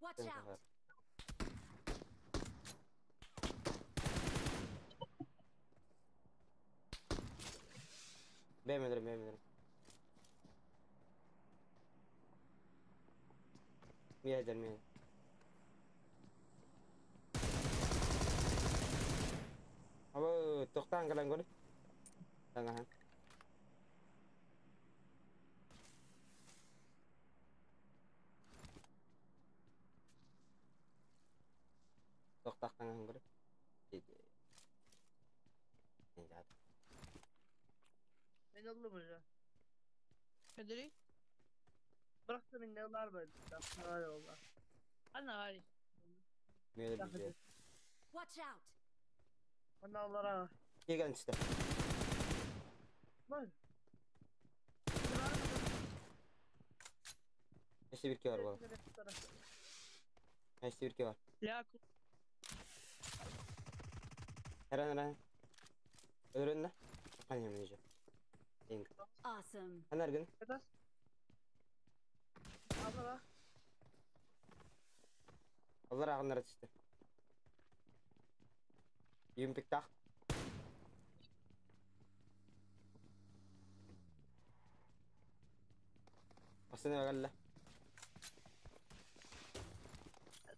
Watch out! Бэмэдэр, бэмэдэр. Миядер, миядер. Абы, тоқтан калан көрі. Таңахан. Тоқтақ таңахан көрі. Ben oldum hocam. Kadir'i. Bıraktı beni ne var böyle. Var oldu. Ana var. Миядер бізге. Watch out! Ana Келген түсті. Var. Эште бирке бар бала. Эште бирке бар. Ya Эрен, эрен. Өрін да. Қане мен же. Ең. Awesome. Анаргын. Abla. Олар ағынара түсті. Юмпик тақ. Астана галла.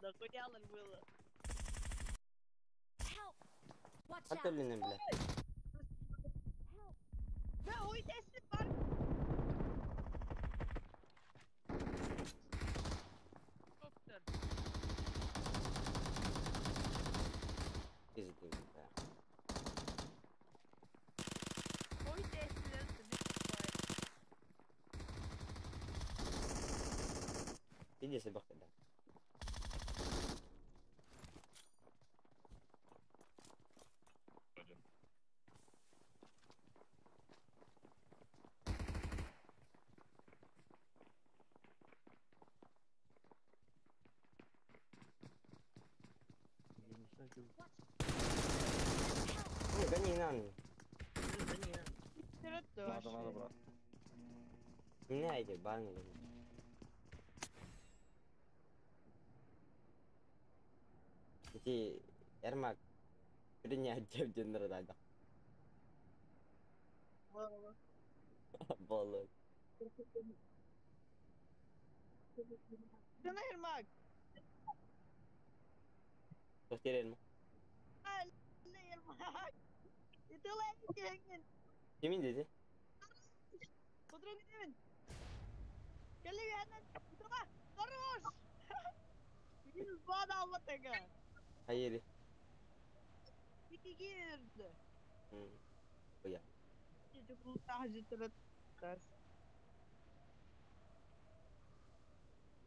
Да хуялар было. Help! Watch Хатты out! өлінен біле. Ve oy teslim var. Doktor. Кезі деймін. Oy teslim. Иди бақта да. Не, гони нам. Надо, надо, брат. Не, эти баны. Эти Ермак принять деден Болу. Болу. Sana Irmak. Тоқтер Irmak. Италай Кимин деді? Отыра кетемін. Келе янан. Отыра. Хорош. Минус два да алматыға. Hayır. Екі girdi. Оя.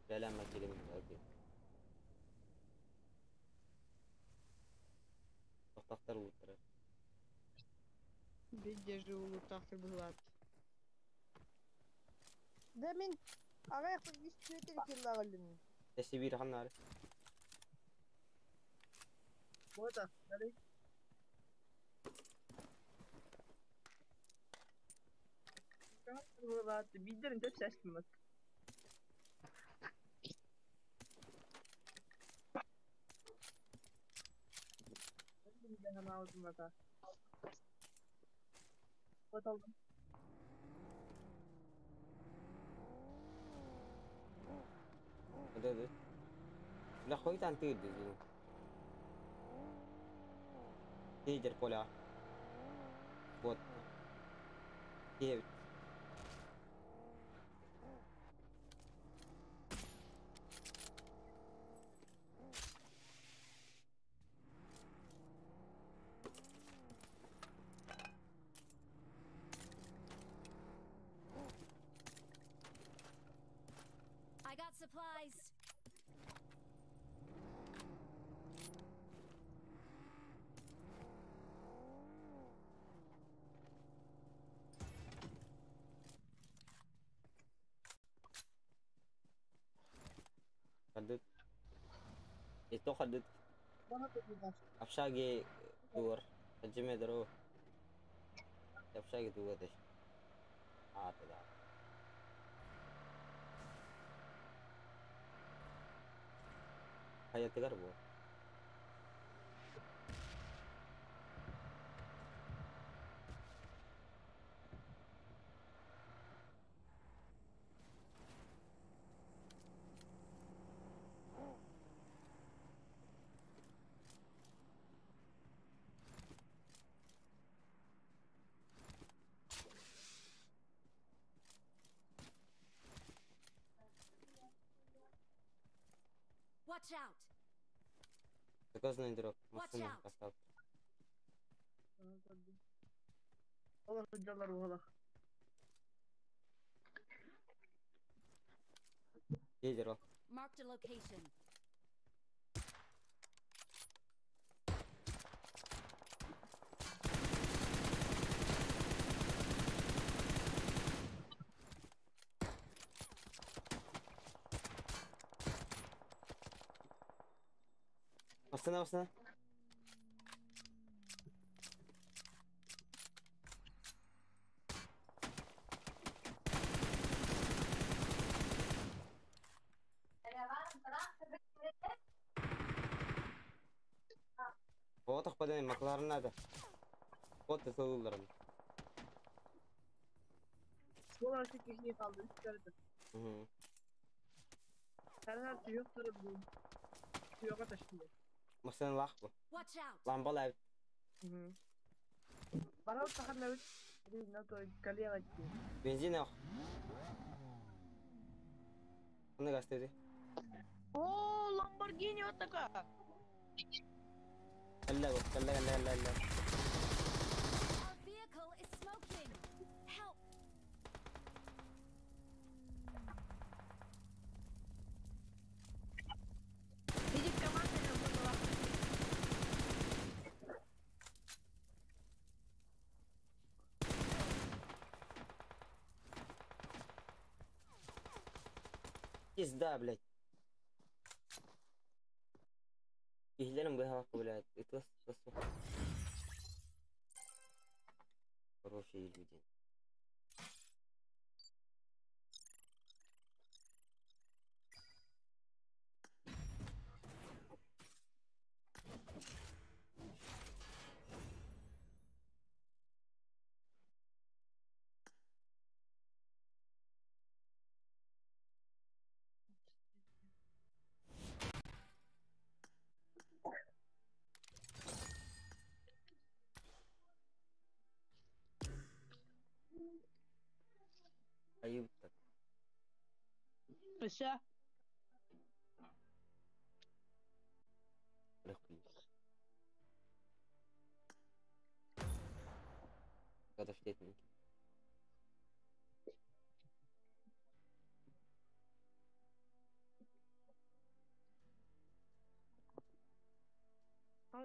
Үлэлээн киирэн окей. Тохтохтор ууттара. Бидде же улуттахтыр быһылаат. Да мин аҕай үс түөтер киллаҕаллым. Эси биир ханнары. Бота, дали. Быһылаат, биддерин төп сәстиммат. Боталдым. Hadi hadi. La хойтан тыырды. Лидер поля. Вот. 9. I got supplies. Хадыт. Ито хадыт. Общаги тур. Хаджиме дро. Общаги тур деш. А, да. Хайатыгар бу. Watch out! Заказанный дроп. Watch Машина out. поставь. Олар жалар буолах. Лидер ол. Marked a location. Машина, машина. Вот падай Макларен надо. Вот ты солуларым. Олар кихни kaldı. Üç tane. Угу. Sen yok tarafı. Yok taşındı. Машина лах бу. Watch out! Ламбала. Bana tahan ne то колено. Бензин yok. Оны гастеди. О, Ламборгини вот такая. Алла бу, алла алла алла алла. Our vehicle is smoking. Help! Видит команда работала. Пизда, блядь. Киһилэрим быһаҕакка, блядь. Ытыс тыс. Хорошие люди. Айыбыттар. Өссө. Легкий. Когда.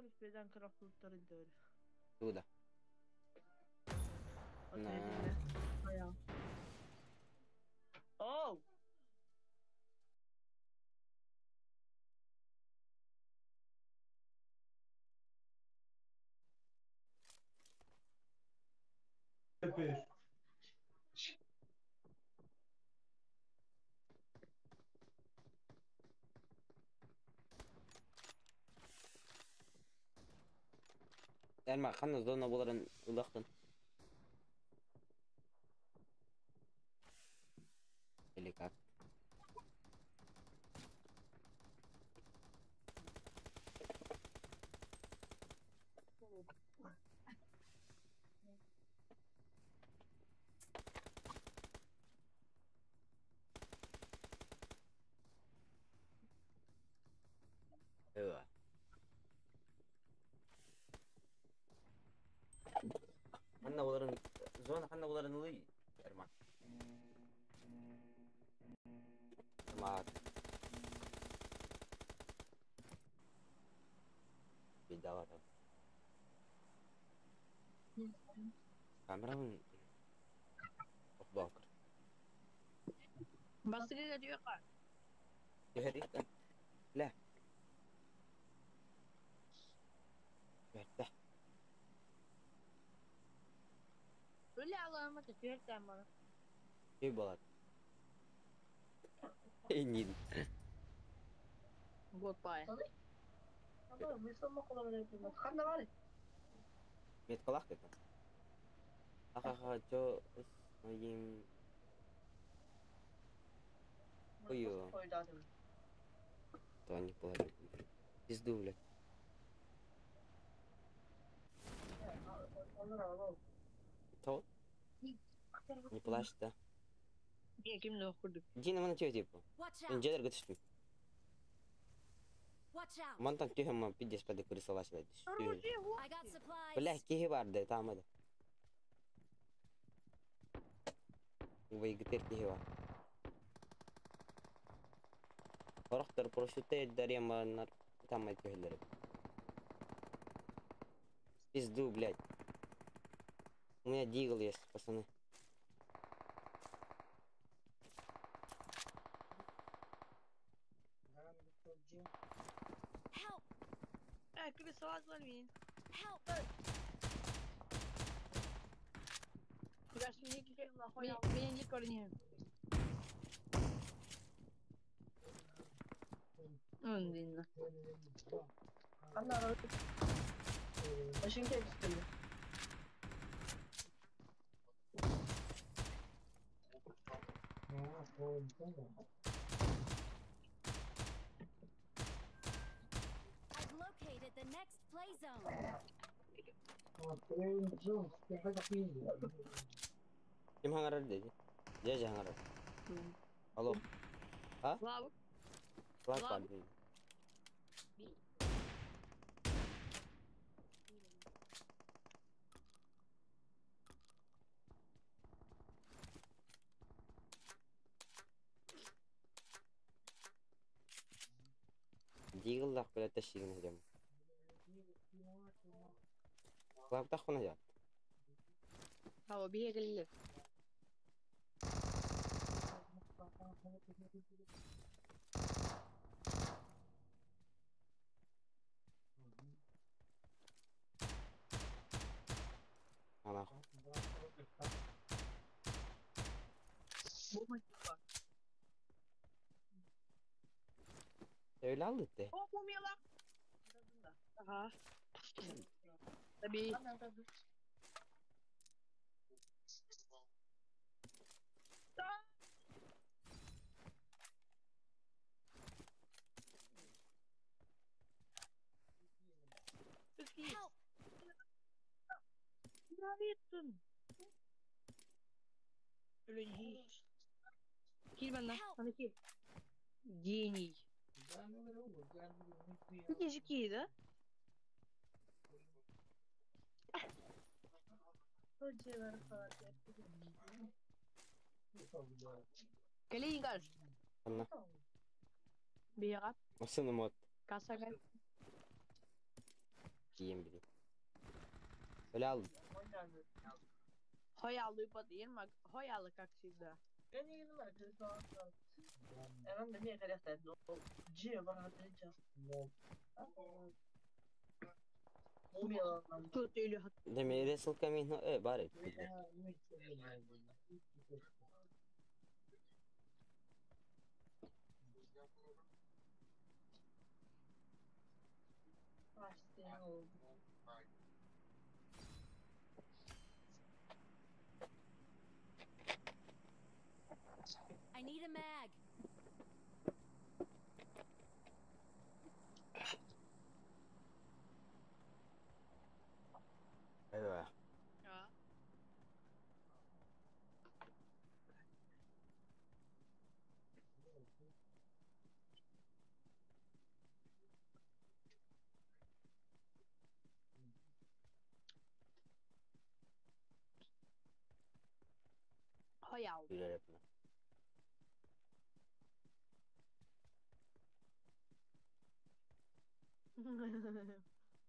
Успейдан кыраптылыктар идэри. Туда. На. Oh! Ermak ханна зона боларын улахтын. Или как? Ыа. Ханна боларын зона ханна боларын ылый Эрмак. Эрмак. Беда там. Камерабын Бакыр. Басыга diyor. Түһәрик. Лә. Түһәртә. Öyle Allah'ıma da tüyörten bana. Күй болады. Нин. Goodbye. Мет қалақ деді. Ахаха, жо, с моим... Ой, то не положил. Пизду, блядь. То? Не плачь, да? Не, ким не okurduk. Дина, мана тё, типа. Watch Мен out! жедер күтіштім. Watch out! Мантан түйем пидес пәді крысалаш, блядь. I got supplies. Бля, кихи барды, там это. Вайгтер кихи бар. Орохтор парашютта дарьяманнар там айтпехлер. Пизду, блядь. У меня дигл есть, пацаны. Help! Крысалаш мин. Help! Меня не корни. Ön I've located the next play zone. Ким хаңарар деди? Жа хаңарар. Алло. А? Лав. Лав Лав. бар дейди. Дигллах бля тащигин хадям. Лав тахуна жат. Hava bir yere Ана. Öyle aldı de. Aha. Tabii. Help! Кил benden. Sana кил. Гений. Ты же кил, да? Калинингар. Анна. Бега. Осыны мод. Касагай. Тиийэн билин. Öyle aldım. Хоялы, как всегда. Demeyi Resul Camino bari. I need a mag. Eyvah. Ja. Хоял. Güler.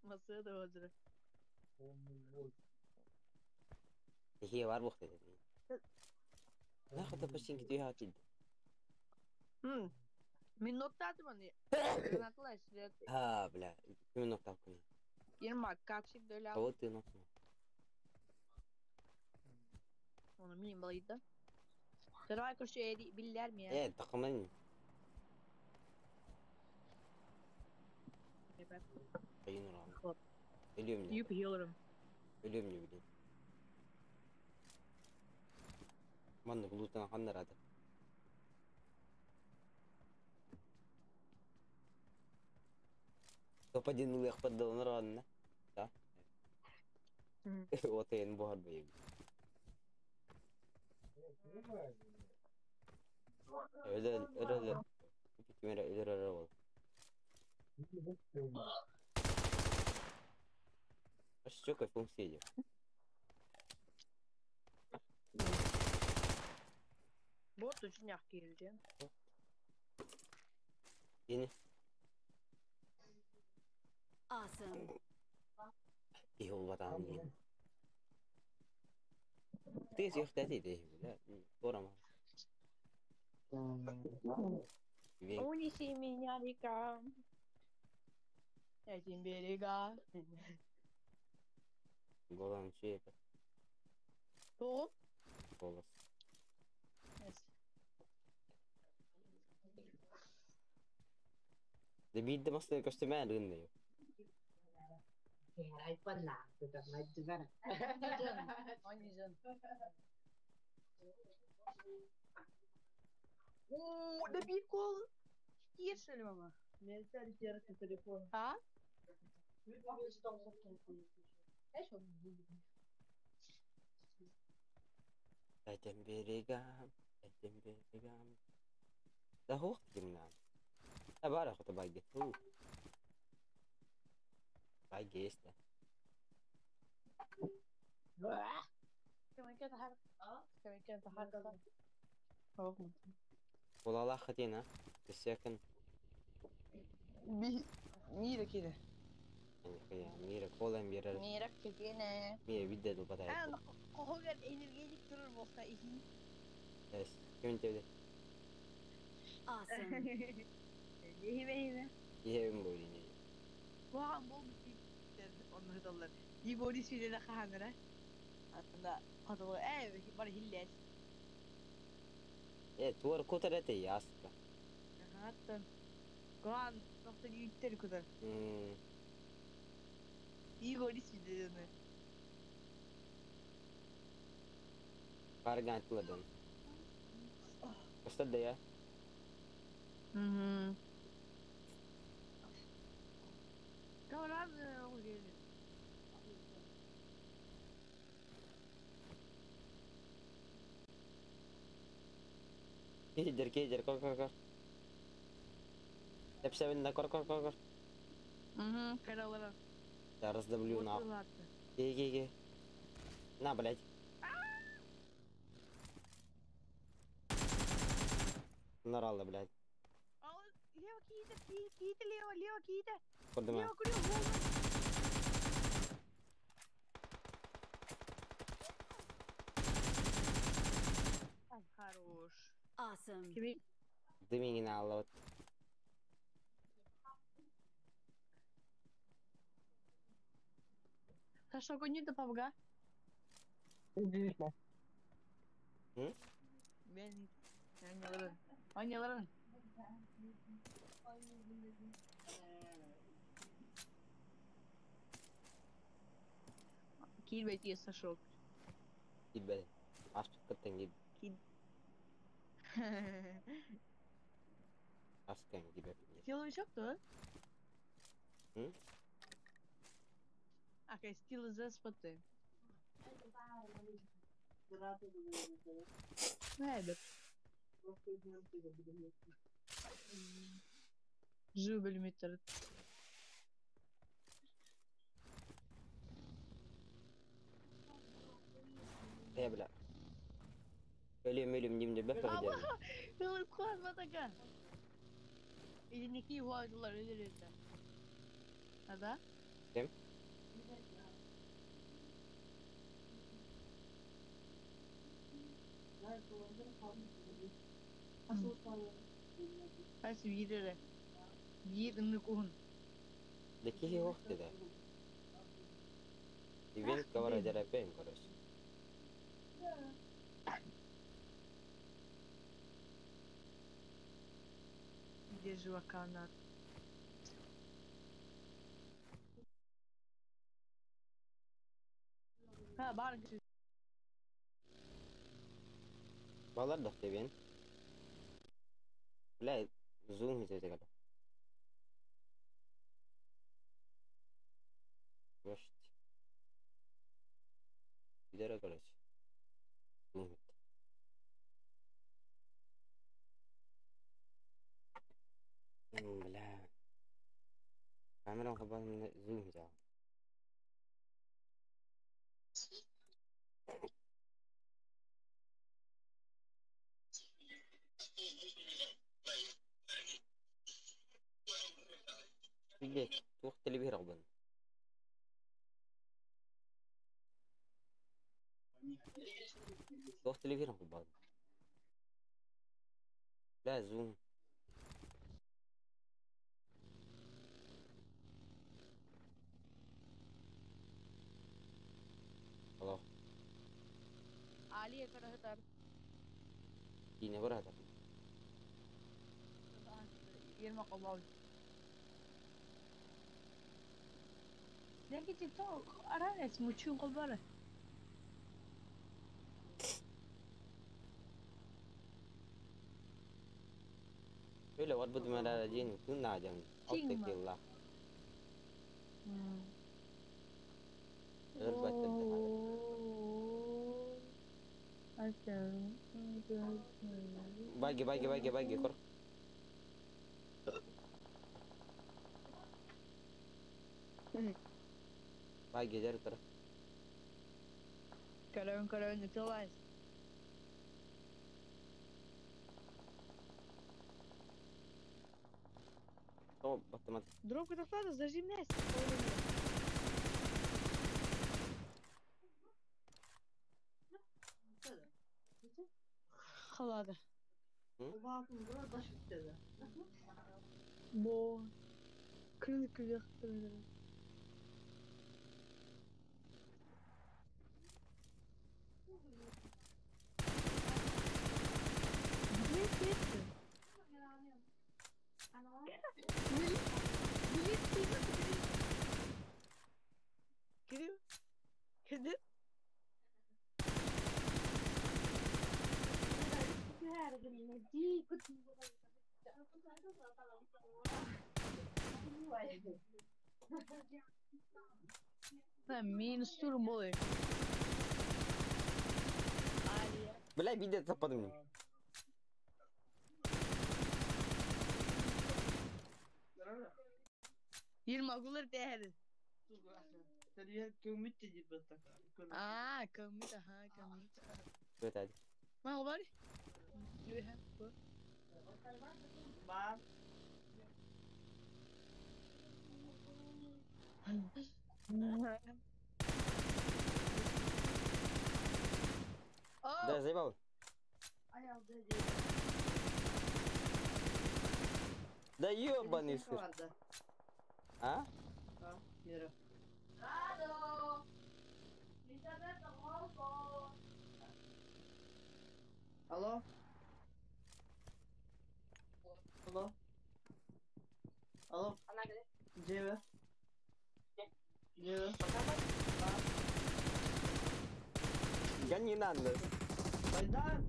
Masaya da hazır. هي var bu dedi. Ne kadar başın gidiyor hakildi. Min nokta atmanı. Ha бля, kimin nokta hakkını? Ермак, как всегда, ля. Вот ты nokta. Onu min balaydı. Давай короче, biller mi ya? Evet, takımın. Ölüyorum. Ölüyorum. Ölüyorum ne bileyim. Manna buluttan hanlar adı. Топ-1 ылыахпар ранна. Да? Отайын буһар бэйэм. Өлөр өлөр. Кимere өлөр өлөр бол. Что какой функция? Вот очень мягкий люди. Yeni. Awesome. İyi olmadan iyi. Tez yok dedi de bile. Doğru ama. Унеси меня река. Этим берега. Голан şey. Топ. Голос. Det blir masse kostymär ju. О, да прикол. Тише, мама. А? Этим берегам, этим берегам. Да хух ты Да бара хото баги. Баги есть. كمان كانت حركة. والله خدينا السكن. ميرا كده. يعني ميرا كولا ميرا. ميرا كده. ميرا بدأ البداية. أنا هو الإنرجيك طول الوقت. بس كم أنت بدأ؟ Awesome. هنا. هي مبوليني. وعم بوم онно Ибори сүлеле ханара. Анда катылы бар хиллес. Туар кутар это ясно. Ага, Ган нохтон юттер кутар. Игори сүлеле. Парган туладан. Костад да я? Tamam, oluyor. Кейдер, кейдер, кор, кор, кор. Тепсебин кор, кор, кор, кор. Угу, каралара. Я раздавлю на. Кей, кей, кей. На, блядь. Нарала, блядь. Лево кида, кида, лево, лево кида. Куда? Лево, куда? Awesome. Дымигин аллабыт. Саша, гони до павга. Ben Anyaların. Anyaların. Килбет Сашок. Килбет. Ашпыккыттан кил. Кил. Аскан килбет. Стилы что? Hı? Акай стилы за споты. Небе. Жубель метр. Э, бля. Ölüm dimde be Allah! Yılı kullanma taka. Elindeki yuvarlar ölürüzde. Hada? Kim? Хас биирere. Биир ыннык уһун. Да кихи хохты да. Ивент кавара жарапен, короче. Где жуака на? Ha, баар Балар да Бля, зум хитете гала. Может. Видео, короче. Зум хит. Бля. Камера хабан зум хитя. Билет, туох телевизор бын. Туох телевизор бын. Бля, зум. Алло. Али это Кине барата. Ермак обал. Ләкин типта аралес мучун колбары. Öyle var bu dümelere cin kun nacam. Altta Баги, баги, баги, баги, кор. Баги, жар кор. Караун, караун, это О, автомат. Дробка доклада, зажим Настя. Халада. Бо. Крылы кверх. Где это? Киди? Минус турбо. Бля, видят западом. Yirmi değerli. А, кому-то, ага, кому-то. Evet hadi. Ma var? Да, заебал. Да ёбаный Пересенка сыр. бар да. А? А, Мира. Алло? Алло? Алло? Джева? Джева? Я не надо. Богдан!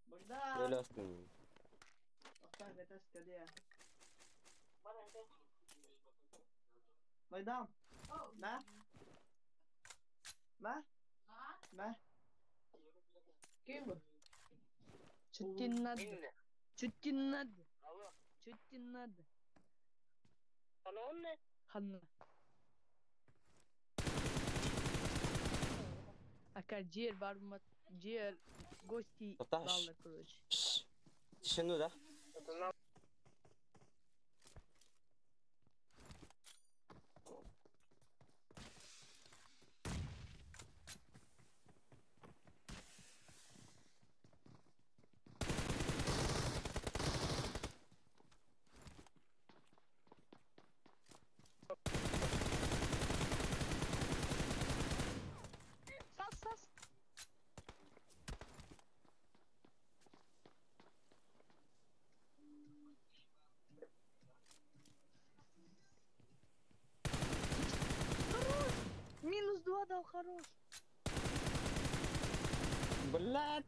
Богдан! Өлөстүн. Охтан кэтас кэлиэ. Богдан! Мэ? Мэ? Мэ? Ким bu? Чё тебе надо? Чё тебе надо? Чё тебе надо? Ханна. Ака жер бармат, жер гости Тоташ. баллар, короче. Шш. Тишину, да? Сас, сас! Хорош! Минус два дал, хорош. Блядь.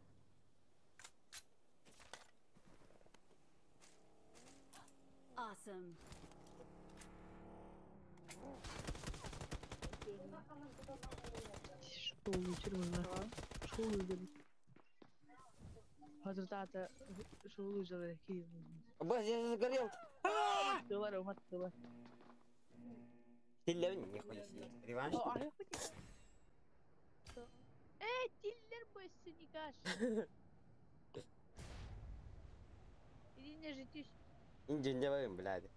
Awesome. Школу червона. Школу делать. Хазыртата школу делать. Бля, я загорел. Тылар, умат тылар. Тиллерин, нихуя себе. Реванш. О, а я хотел. Тиллер бойся, не каш. Иди не житишь. Инженерим, блядь.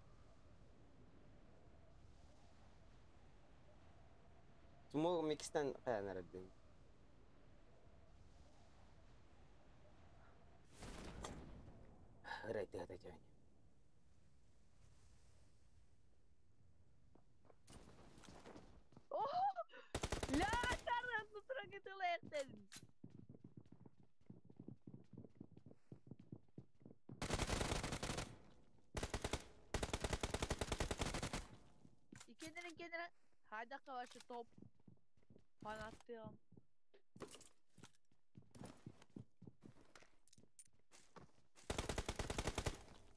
Tomorrow mixten kayanarabin. Right, right, right. О! Ля, таран, трагетылертен. Kendine kendine. Haydi kavaşı top. Fanattım.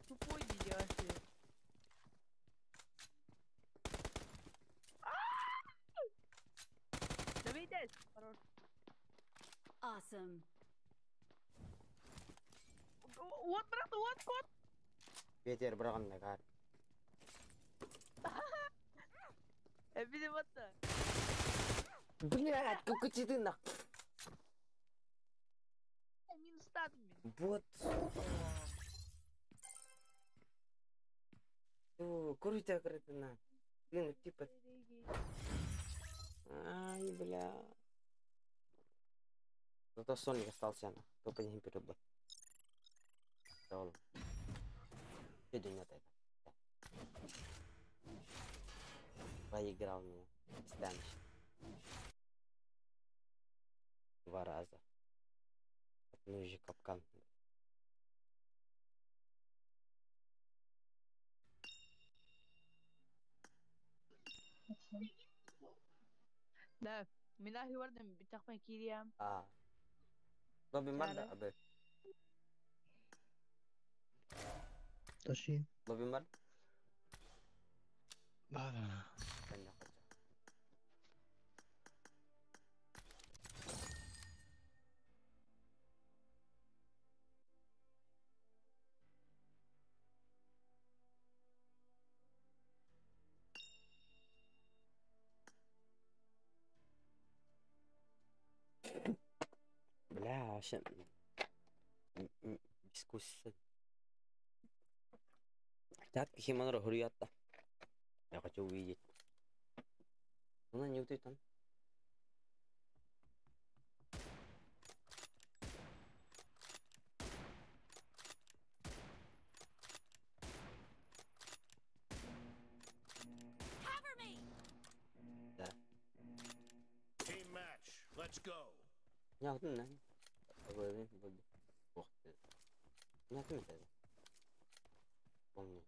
Тупой дядя вообще. Давайте, хорош. Awesome. Вот, брат, вот, кот. Ветер браган нагар. Видимо-то. Блядь, какой ты нах. Минус статами. Вот. О, круто, круто, на. Блин, типа. Ай, бля. Зато Соник остался, на. Тупо не перебыл. Это. Поиграл меня. Станешь. Два раза. Ну же капкан. Да, меня говорят, битахман кириям. А. Лоби марда, абы. Таши. Лоби мар? Да. Бля, вообще... Дискуссия. Так, химанро хуриятта. Я хочу увидеть. Она не утит там. go. Ньаҕытын Ньаҕытын Помню.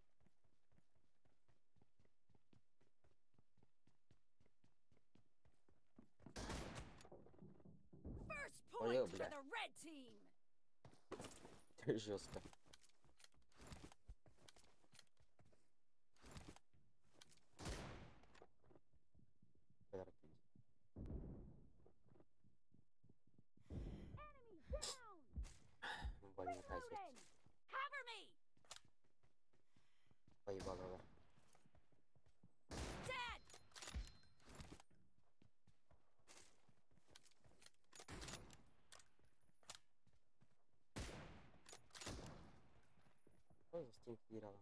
First Ой, point for бля. the red team. Жестко. Подарок иди. Enemy down. Больно кайсет. Reloading. Cover me. Поебало. Dead. Ой, застинкировала.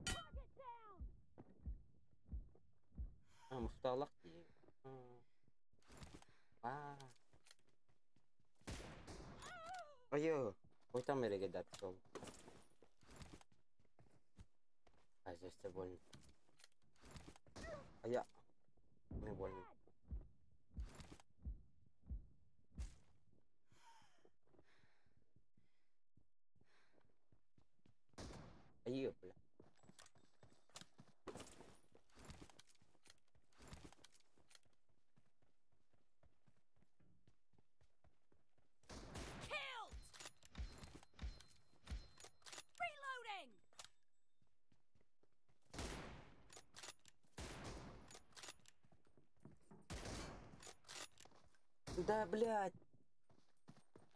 Target down. А, муфталах дии. А. Ой, ой, там эрегедат сол. А здесь тебе больно. А я... Мне больно. Ай, бля. Killed. Reloading. Да, блядь.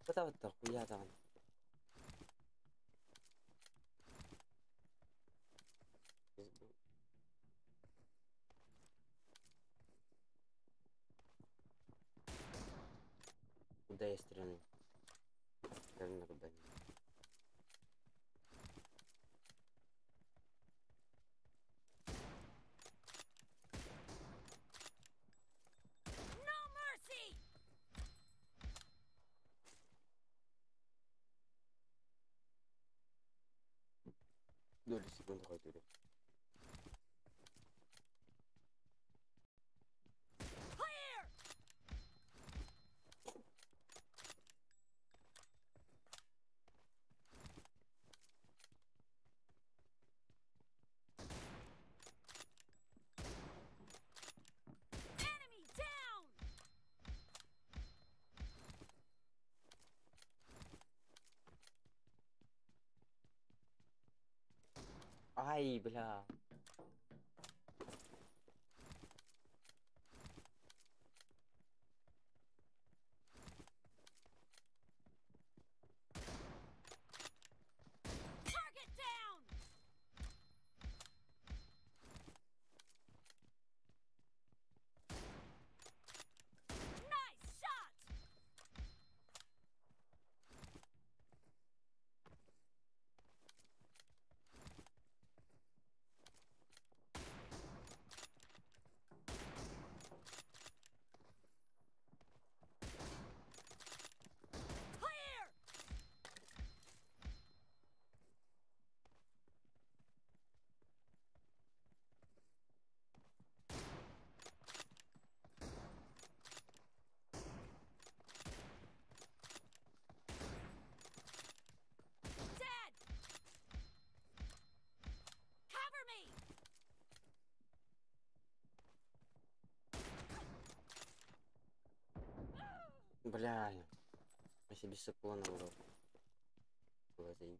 Куда вот хуя там? Куда я стрельну? Стрельну куда-нибудь. No mercy. Доли секунды хоть или. Clear. Enemy down. Ай, бля. Target down. Nice shot. Clear. Dead. Cover me. Бля. Я себе сапло набрал. Было заебись.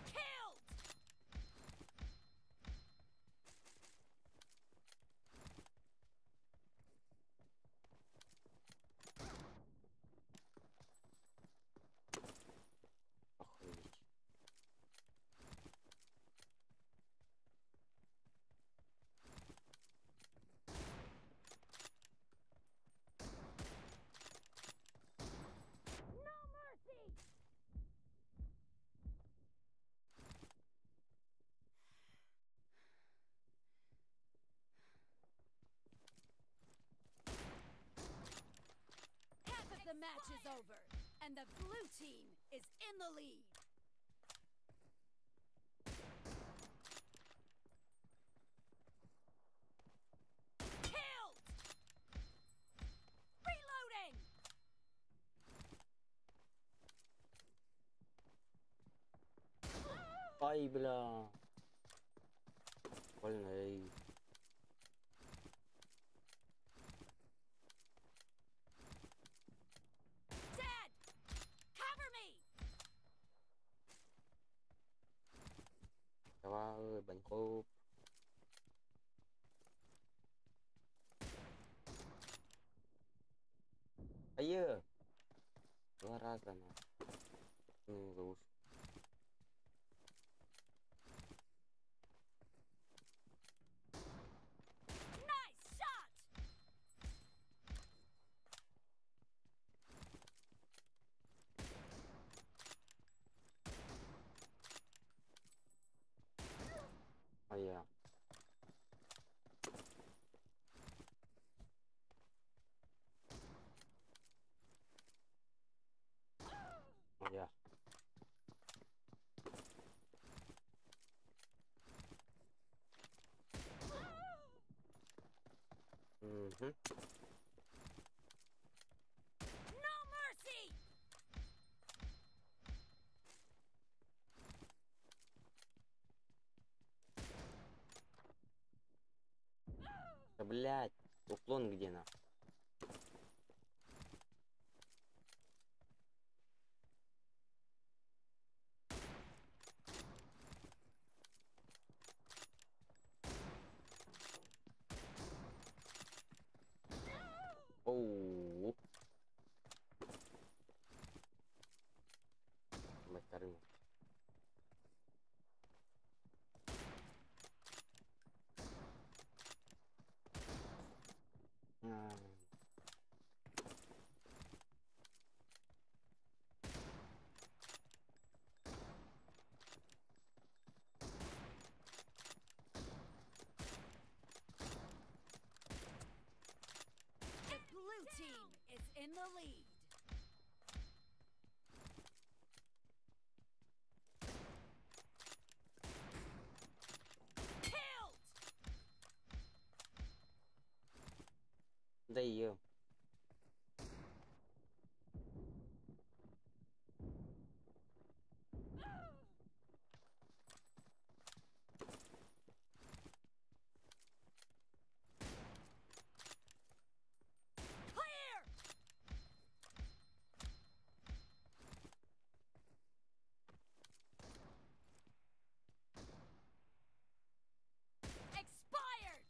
Killed. Охуеть. match is over, and the blue team is in the lead. Killed! Reloading! Ай, бля. Больно, эй. Dead! Cover me! Давай, банькоп. Ае! Два раза на. Ну, за уши. Nice shot! Ая. Ая. Угу. No mercy! Да, блядь, уклон где на? Оу. Мать, вторым. М. The blue team is in the lead. Killed! Да ё. Clear! Expired!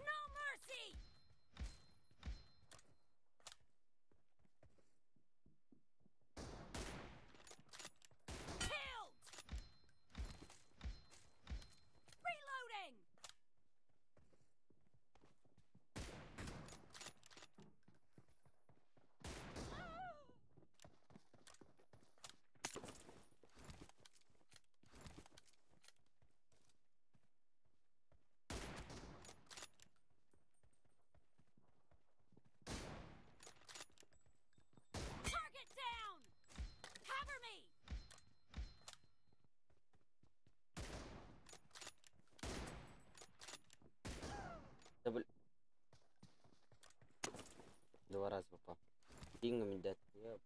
No mercy! Killed! Reloading! Target down! Cover me! Да бл... Два раза попал. Пингами дать. Ёп.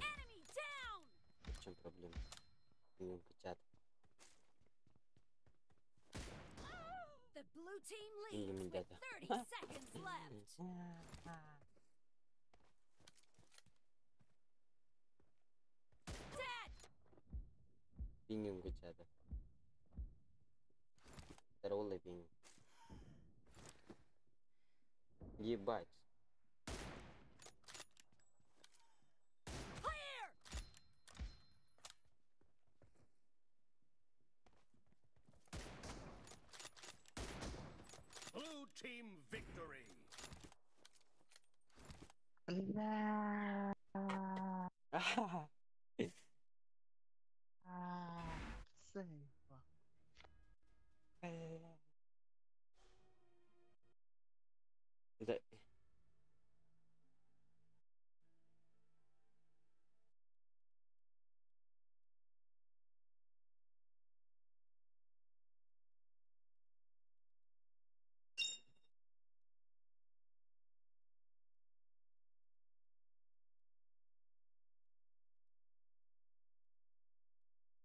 Enemy down! В чем проблема? Пингом котят. The blue team Пингами leads with дядя. 30 seconds left. Dead! Пингом котята. Здоровый пинг. Ебать. Clear! Team victory. Это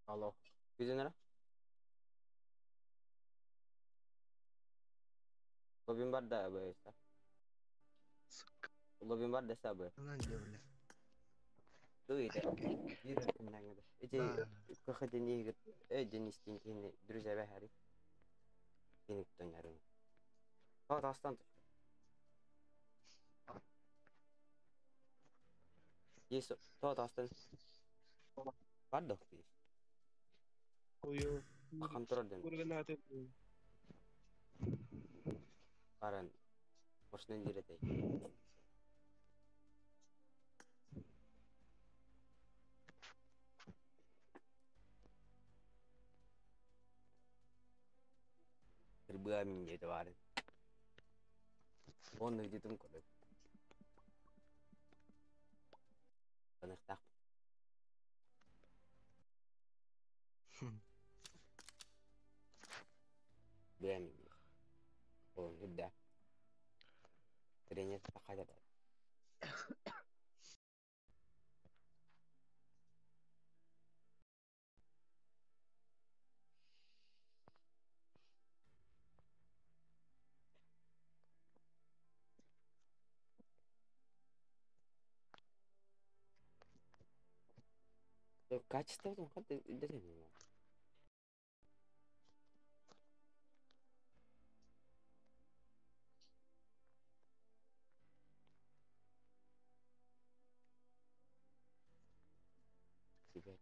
Алло. Güzel. Лобин бар да б. Лобин бар да сабы. Эти кахадени Денис кини друзья бахари. Кини тонярын. Та тастан. Есть то тастан. Бар да. Контроль. Баран. Машина диретей. Кырбыа мине барын. Он где-то көрөп. Таныктак. Быа мине. Он үрдә. Тренер тақада. Качество там хат деревья. Ребят.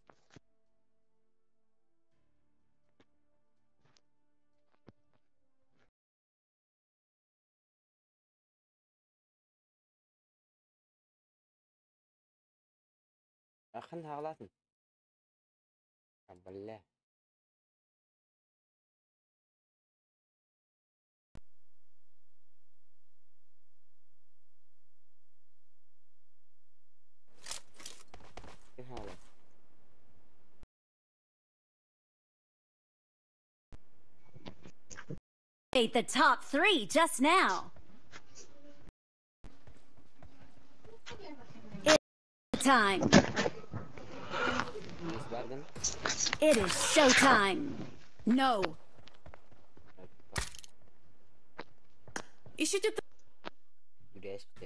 Ахын хағлатын. Абалла. Ким хағлат? Made the top three just now. It's time. Есть бардын? It is showtime. No. Ищите Грязь в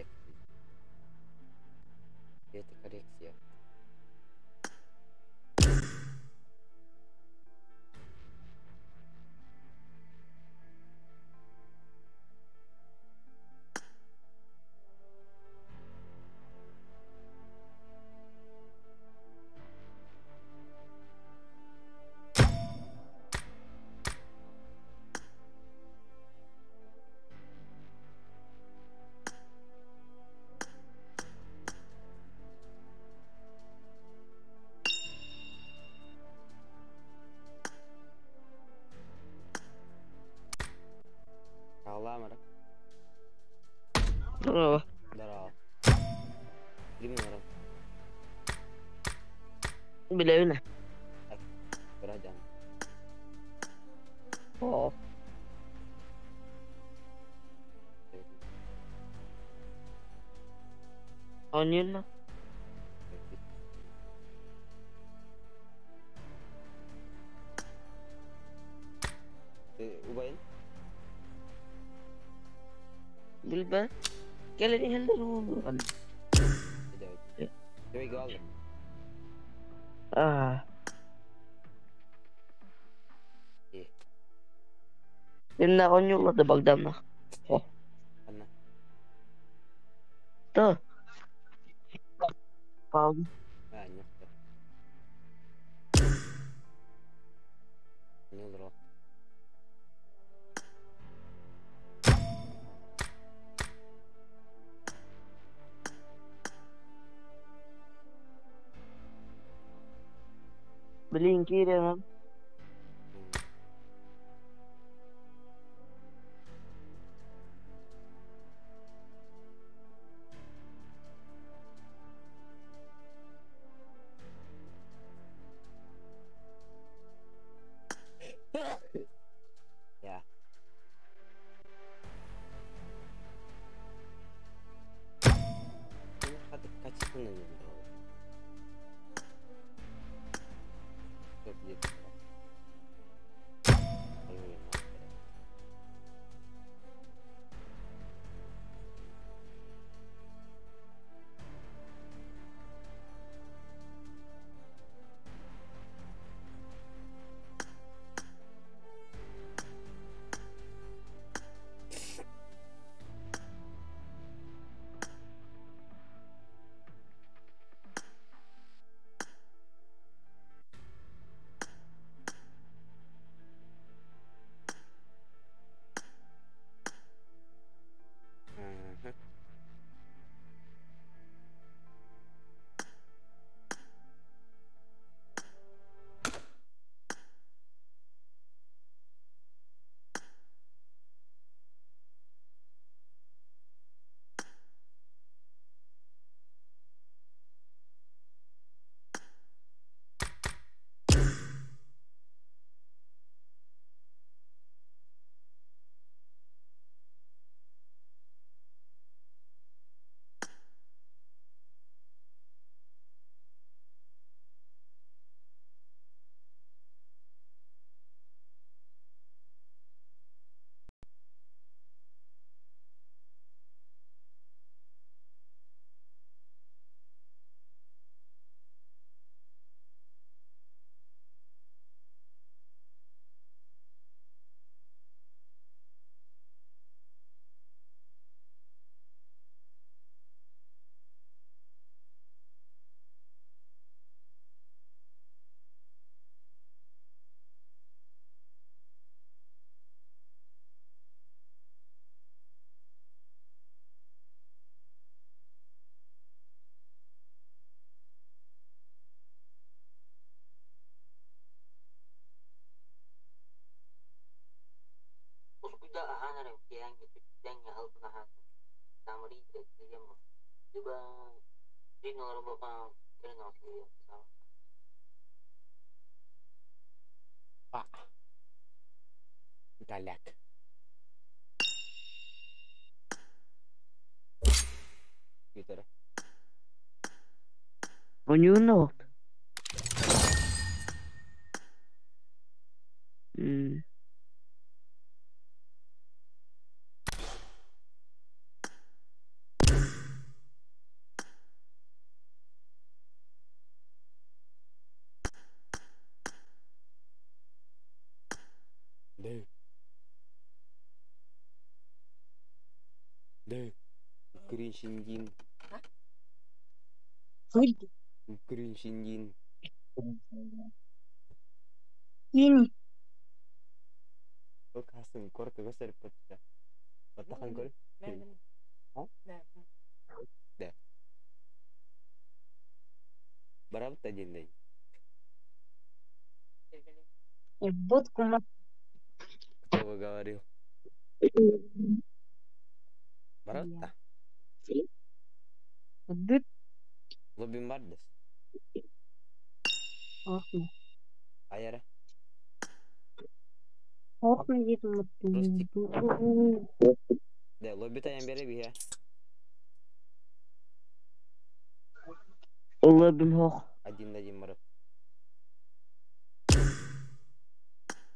Это коррекция. Ağlamara. Bravo. Здорово. Примерно. Билевine. Брадян. О. Oynuyor. Ты убайын? Bilbe. Gelin heller oldu. Давай. Давай галы. Aa. Э. Benimle oynuyorlardı Bogdan'la. Oh. Anna. Da. Aldım. А, нет. Не лро. Блин, Кирилл. Yeah. Pak. Galak. Gitu dah. Оонньуур оҕот. Deh. Deh. Green Green Shinjin. Кини. Хасан корка гасар патта. Паттахан кор. Да. Бараб та дендей. Вот кума. Кто бы говорил? Бараб та. Лобин бардас. Аяра. Да, лобби таян бере бия. Лоббим хох. Один на один марап.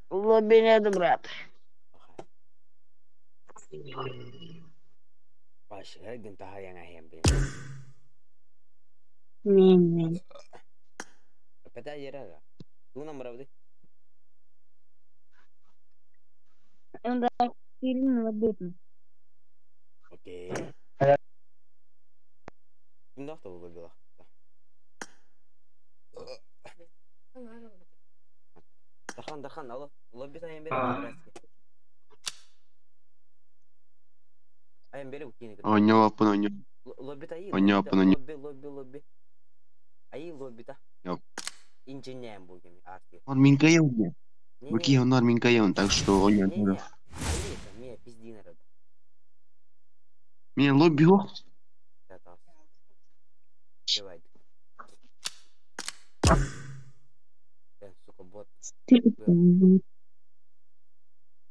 Лобби нет, брат. Баш, эрген тахаян ахем бин. Не. Пета ера. Ту номер авди. Окей. Ким да лоббила? Дархан, Дархан, алло. Лобби таян бере. Аян бере укини. Оонньуу аппын оонньуу. Лобби таи. Оонньуу аппын оонньуу. Лобби, лобби, лобби. Аи лобби та. Yok. Инженер будем, Арти. Он минкайон. Не-не. Быки он минкайон, так что он не Не-не, не, пизди народ. Меня лобби ох. Давай. Сука, бот.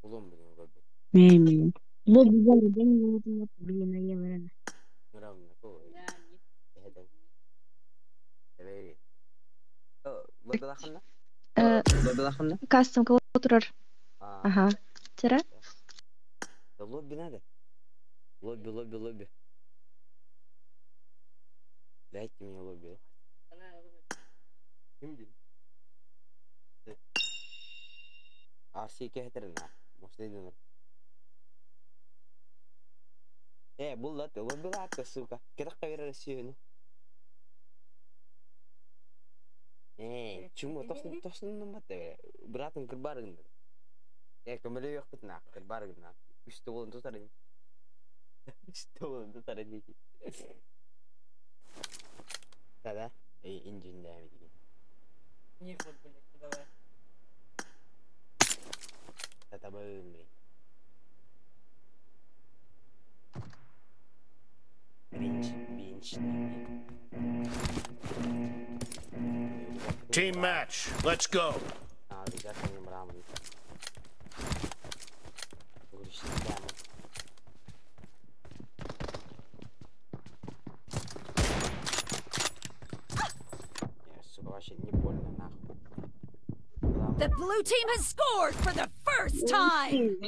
Улом, блин, лобби. Не-не. Лобби, лобби, блин, наел. Кастом кого турар. Ага. Тира? Да лобби надо. Лобби, лобби, лобби. Дайте мне лобби. Арси кехтерна. Может, иди. Булла, ты лобби латка, сука. Кедах кавера Россию. Чума, тосно намат. Братан кырбаргын. Көмөлө yok бит на, кырбаргын на. Үстө болон тутар. Үстө болон тутар дейт. Да-да. Инжин дәми деген. Не вот, блядь, давай. Та-та бөлмей. Бинч, бинч. Team match. Let's go. The blue team has scored for the first time.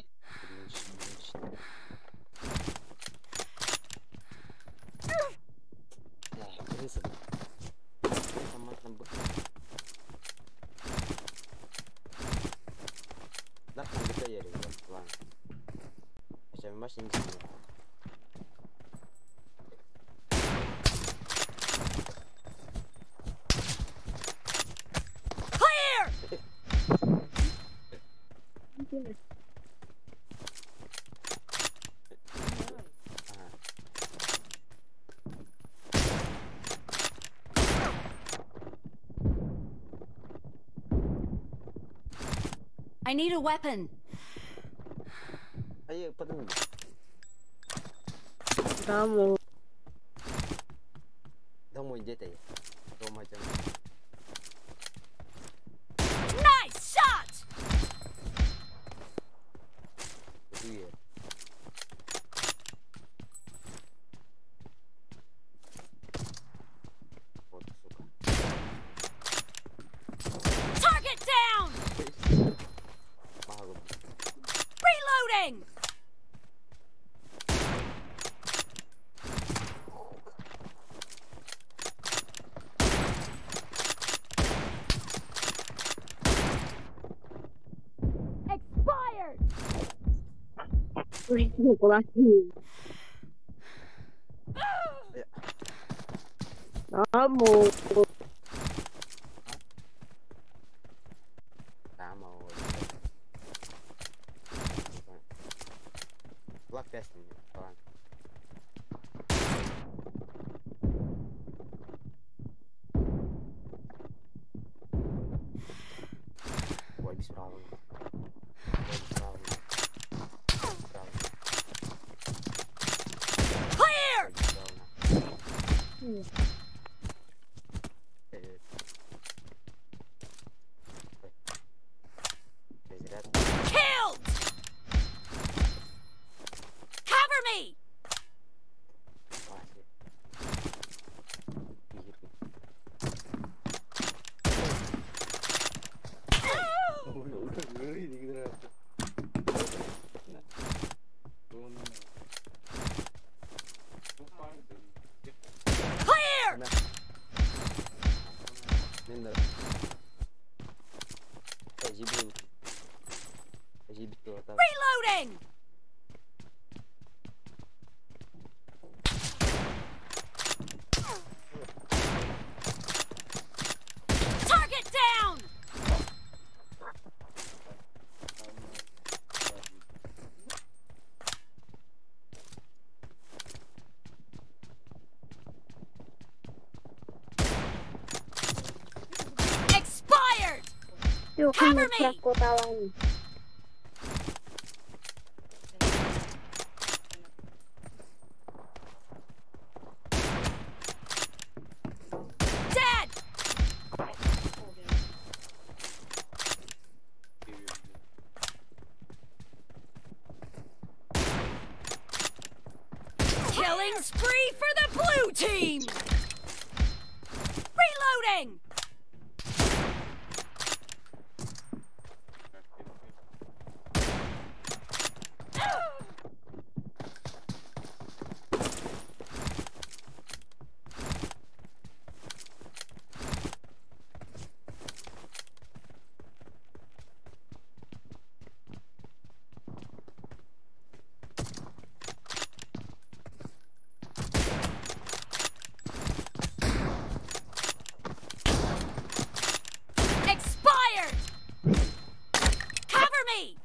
Clear! I need a weapon. Домой. Домой где-то я. Дома, домой. Nice shot! Привет. Вот, сука. Target down! Reloading! Expired! Домой. Clear! Killed! Cover me! Clear! Reloading! Target down! Cover me! Dead! Killing spree for the blue team! Reloading! Expired! Cover me!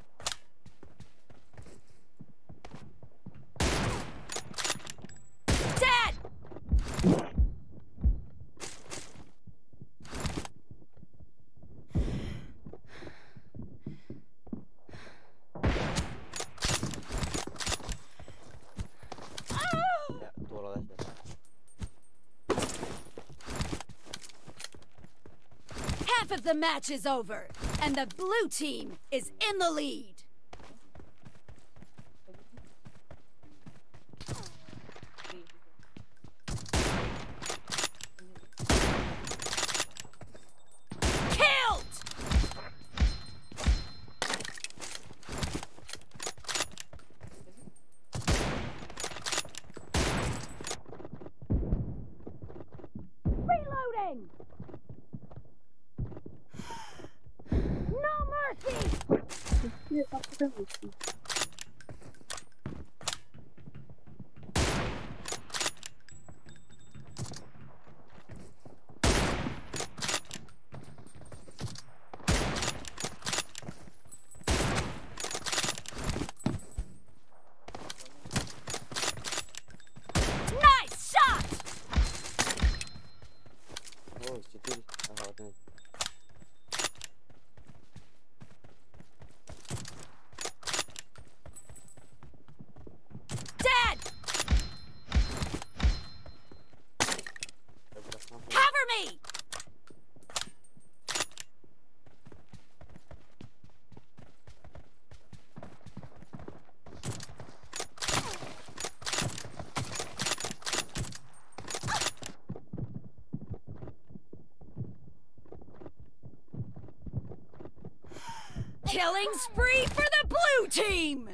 Dead! Half of the match is over, and the blue team is in the lead. Killed! Reloading! No mercy! Nice shot! Ой, 4. Ага, вот он. Dead! Cover me! Killing spree for the blue team!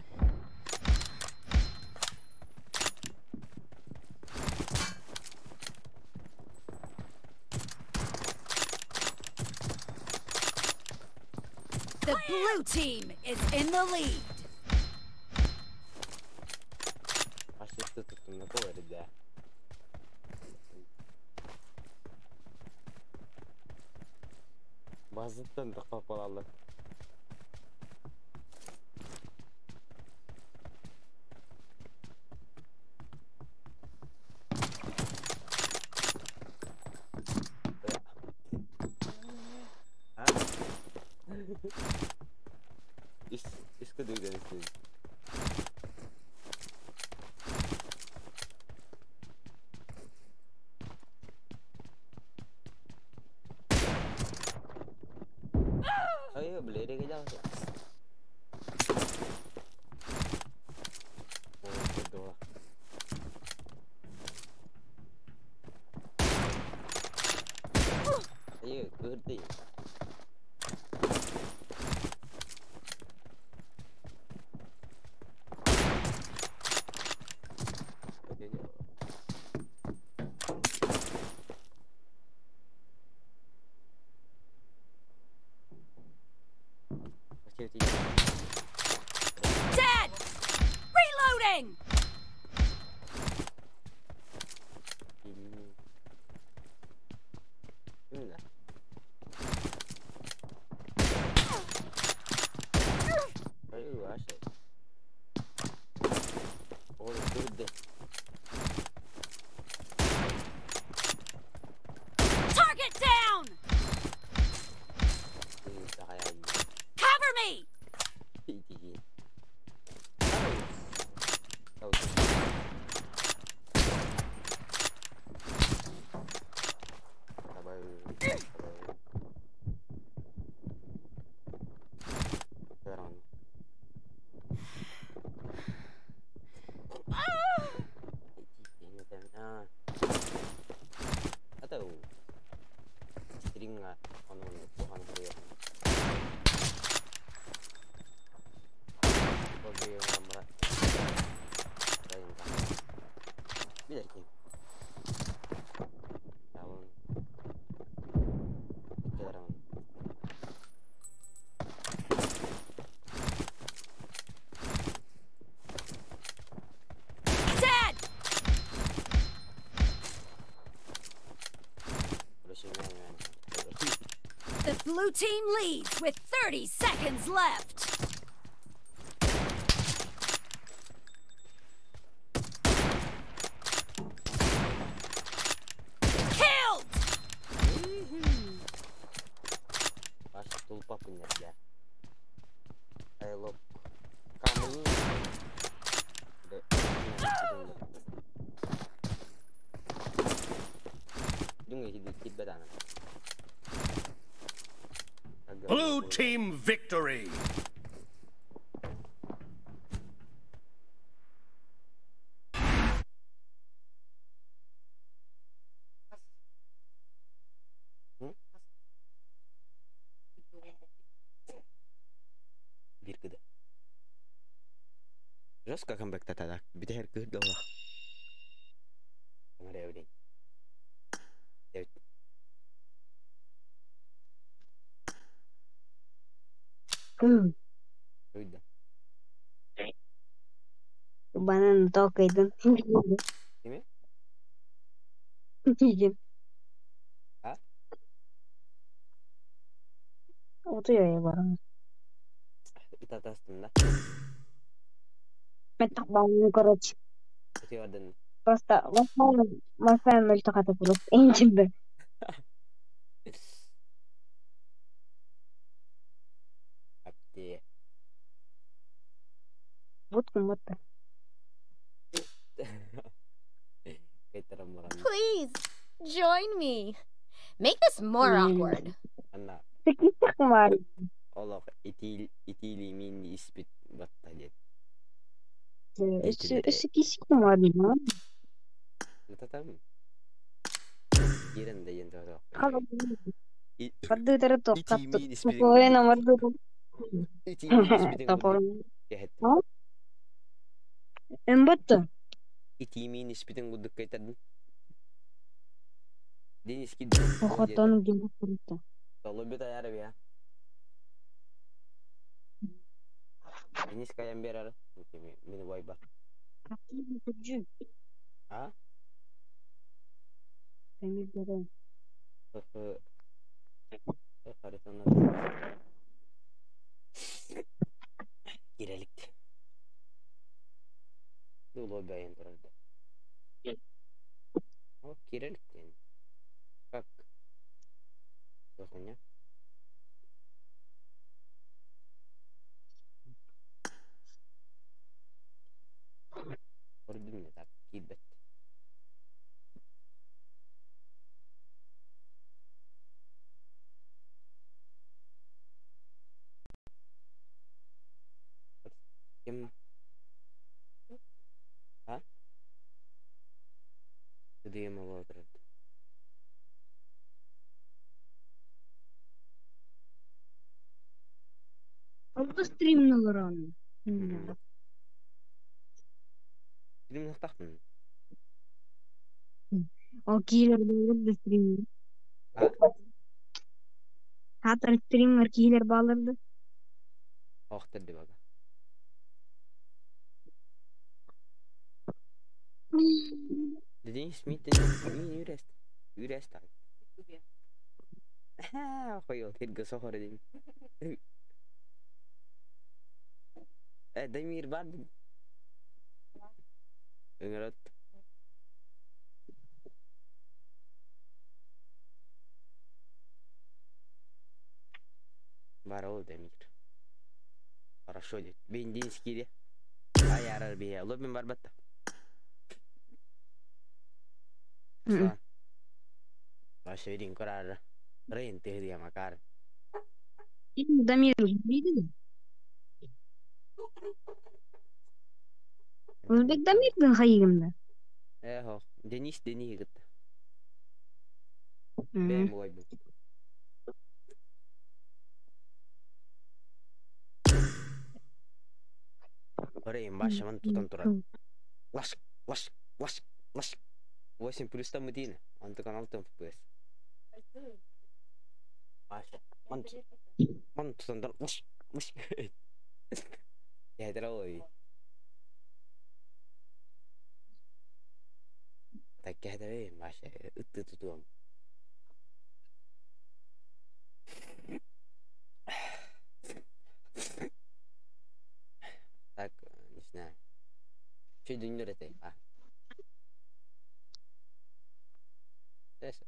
The blue team is in the lead. इसको देख देने से अरे ब्लेड के जाओ ये करते Уонна ону туһан суруйар. Билэр киһи. Dead! The blue team leads with 30 seconds left. Killed! Blue team victory! Биир кыда. Жестко камбэктаталар. Бүтэһэр кыыр да олох. Оҥоро Уйда. Банан толкайдын. Кими? Тиигин. А? Утуйа баран. Ытатастым да. Мен короче. Утуйардын. Просто Wi-Fi мөлтөх просто инчимбе. Апте. Будкун ботта. Кайтарам баран. Please, join me. Make this more awkward. Анна. Бар. Олох итил итили мин испит батта диэн. Өссө кисик бар. Ытатам. Кирен да диэн тоҕо. Бардыытары Итии миин испитин Коена марды. Итии миин испитин Топорун. кэһэттим. Эмботто. Итии миин испитин курдук кайтардым. Денис кид. Охотон гин курта. Толобит аяр бия. Денис каян берар. Мин вайба. А? Кирелик. Дуло бәйін тұрады. О, кирелик ден. Как? Хуйня. Көрдүм не так киирбэт. Ким? А? Тыдыйым олоотурат. Алты стримналар Стримнахтахпын. Ол киилер балырды стрим. Хатар стример киилер балырды. Охтер деп ага. Денис Митин мин үрэст. Үрэст аг. Хойол хиргэ сохор дим. Э, Дамир бар. Ыҥырат. Бар ол Дамир. Хорошо дед. Бен Денис кире. Ай арар бие. Лобин бар батта. Баша верин корар. Рейн теhdия макар. Дамир билди. Өзбек Дамирдин хайыгында. Эхо, Денис Денис гытта. Бэм ой бу. Орейм башымын тутан турар. Лаш, лаш, лаш, лаш. 8 плюс там мытин. Онтукан 6 FPS. Маша. Ман ман тутан турар. Лаш, лаш. Я ой. Так кэһэтэр Маша ытты тутуом. Так, не знаю. Чуть дүннөр этэй. А. Eso.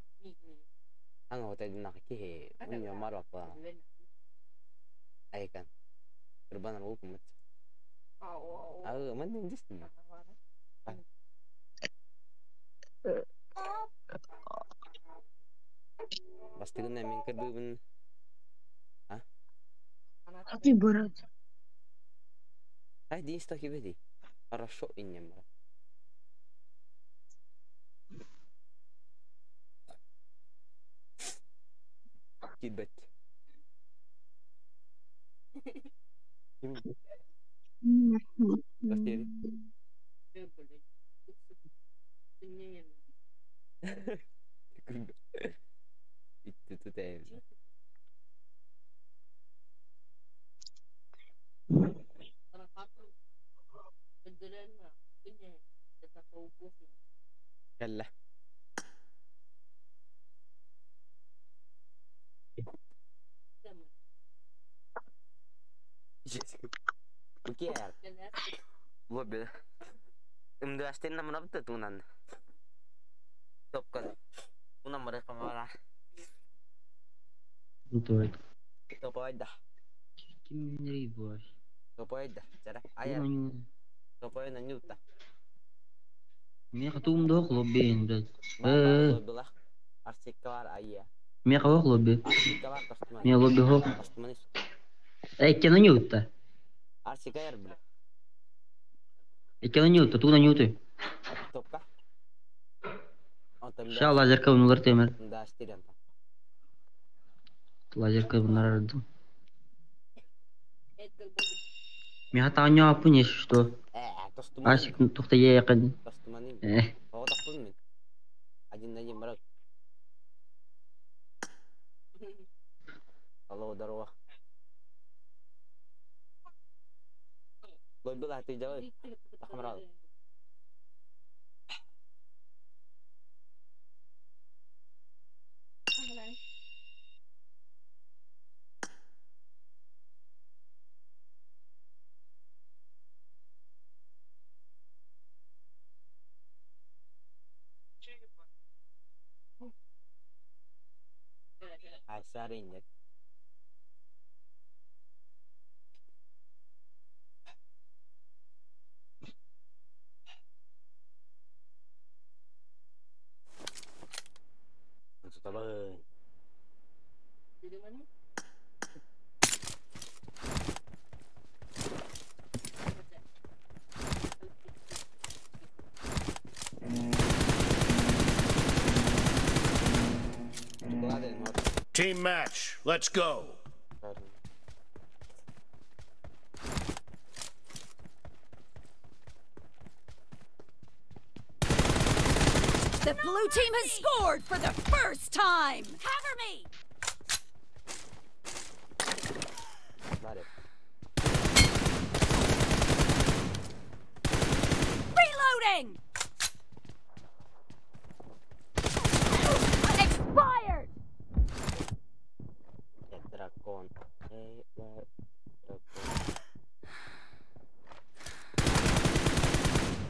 Anga hotel киһи уньо марвапа. Айкан. Кырбан алып мыт. А, мен индистин. Бастыгына мен кырбыбын. А? Ты брат. Ай, дин стоки беди. Хорошо иннем брат. Кибет. Бастери. Итти тутайм. Кэллэ. Укер. Лобби. Умдуастен намрабта тунан. Топкан. Унан бара камара. Той. Топойда. Ким не бош. Топойда. Чара. Ая. Топойна нюта. Меха туум дох лобби, блядь. Лоббилах. Арсиккалар айя. Меха ох лобби. Арсиккалар тостуман. Ме лобби хох. Тостуман. Эй, кена нюта. Арсикайр бля. Кена нюта, туна нюты. Топка. Ша лазерка унулар темер. Да, штирен. Лазерка bunlar aradım. Меха тааньо апын что. Асик тухта я якын. Тостуман. О, тохтун мен. Один на один брат. Алло, здорово. Лоббила, ты делай. Тахмрал. Айсаринник. Табын. Team match. Let's go. The blue team has scored for the first time. Cover me. Reloading. Expired. Дракон. Дракон.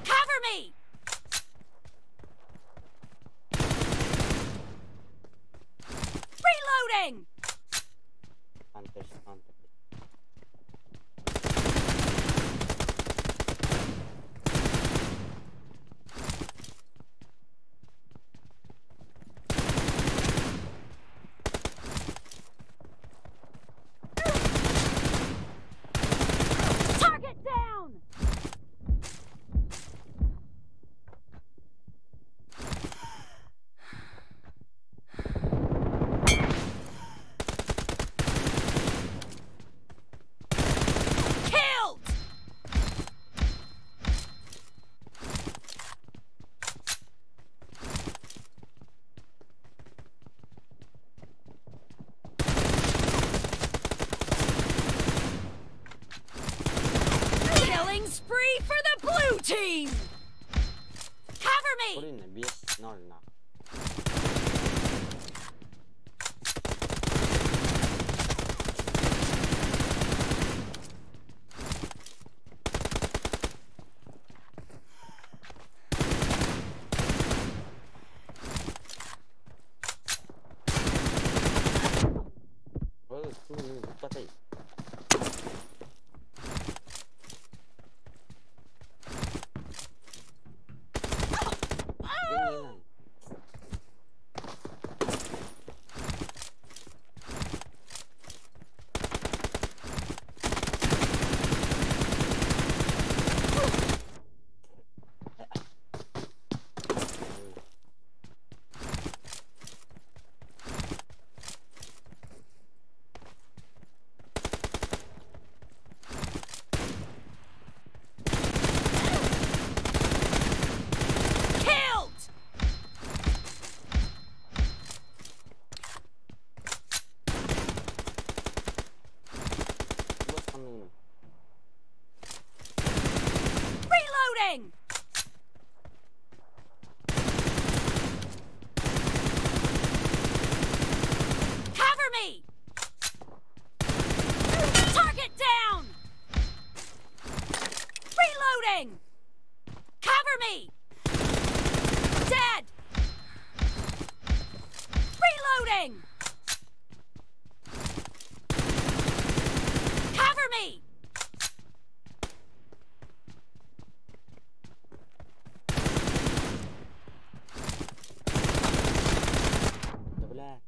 Cover me. Reloading. Hunters, hunters. Target down. me! Блин, 5-0 на. Ой, Killed! Reloading! Cover me! Target down! Reloading! Cover me! Dead! Reloading! Cover me! Да бля.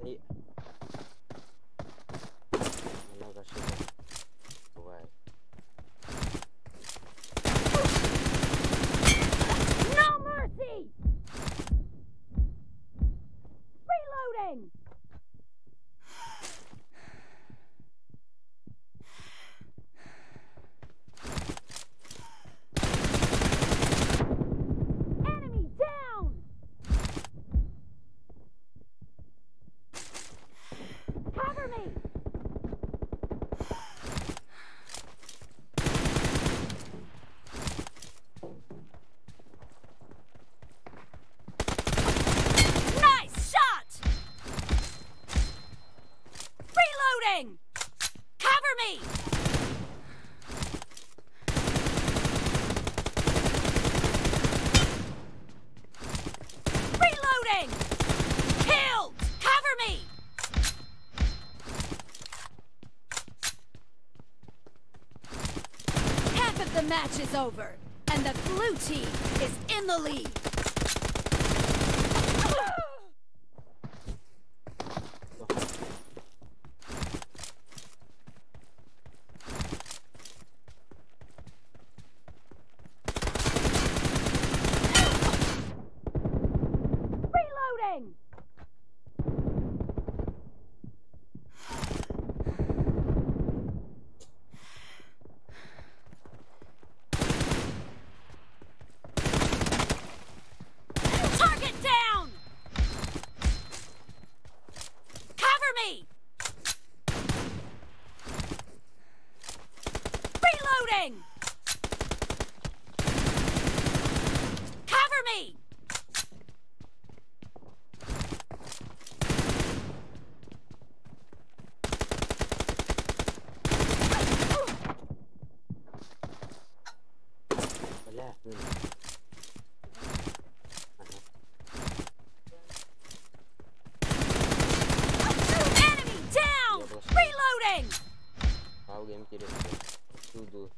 Три. Много ошибок бывает. No mercy! Reloading! Enemy down! Cover me! Nice shot! Reloading! Cover me! Reloading! Killed! Cover me! Half of the match is over, and the blue team is in the lead. Reloading! Target down! Cover me! Reloading! Cover me! Бля, блин. Ага. Enemy down! Reloading! Пауга интересно. Суду.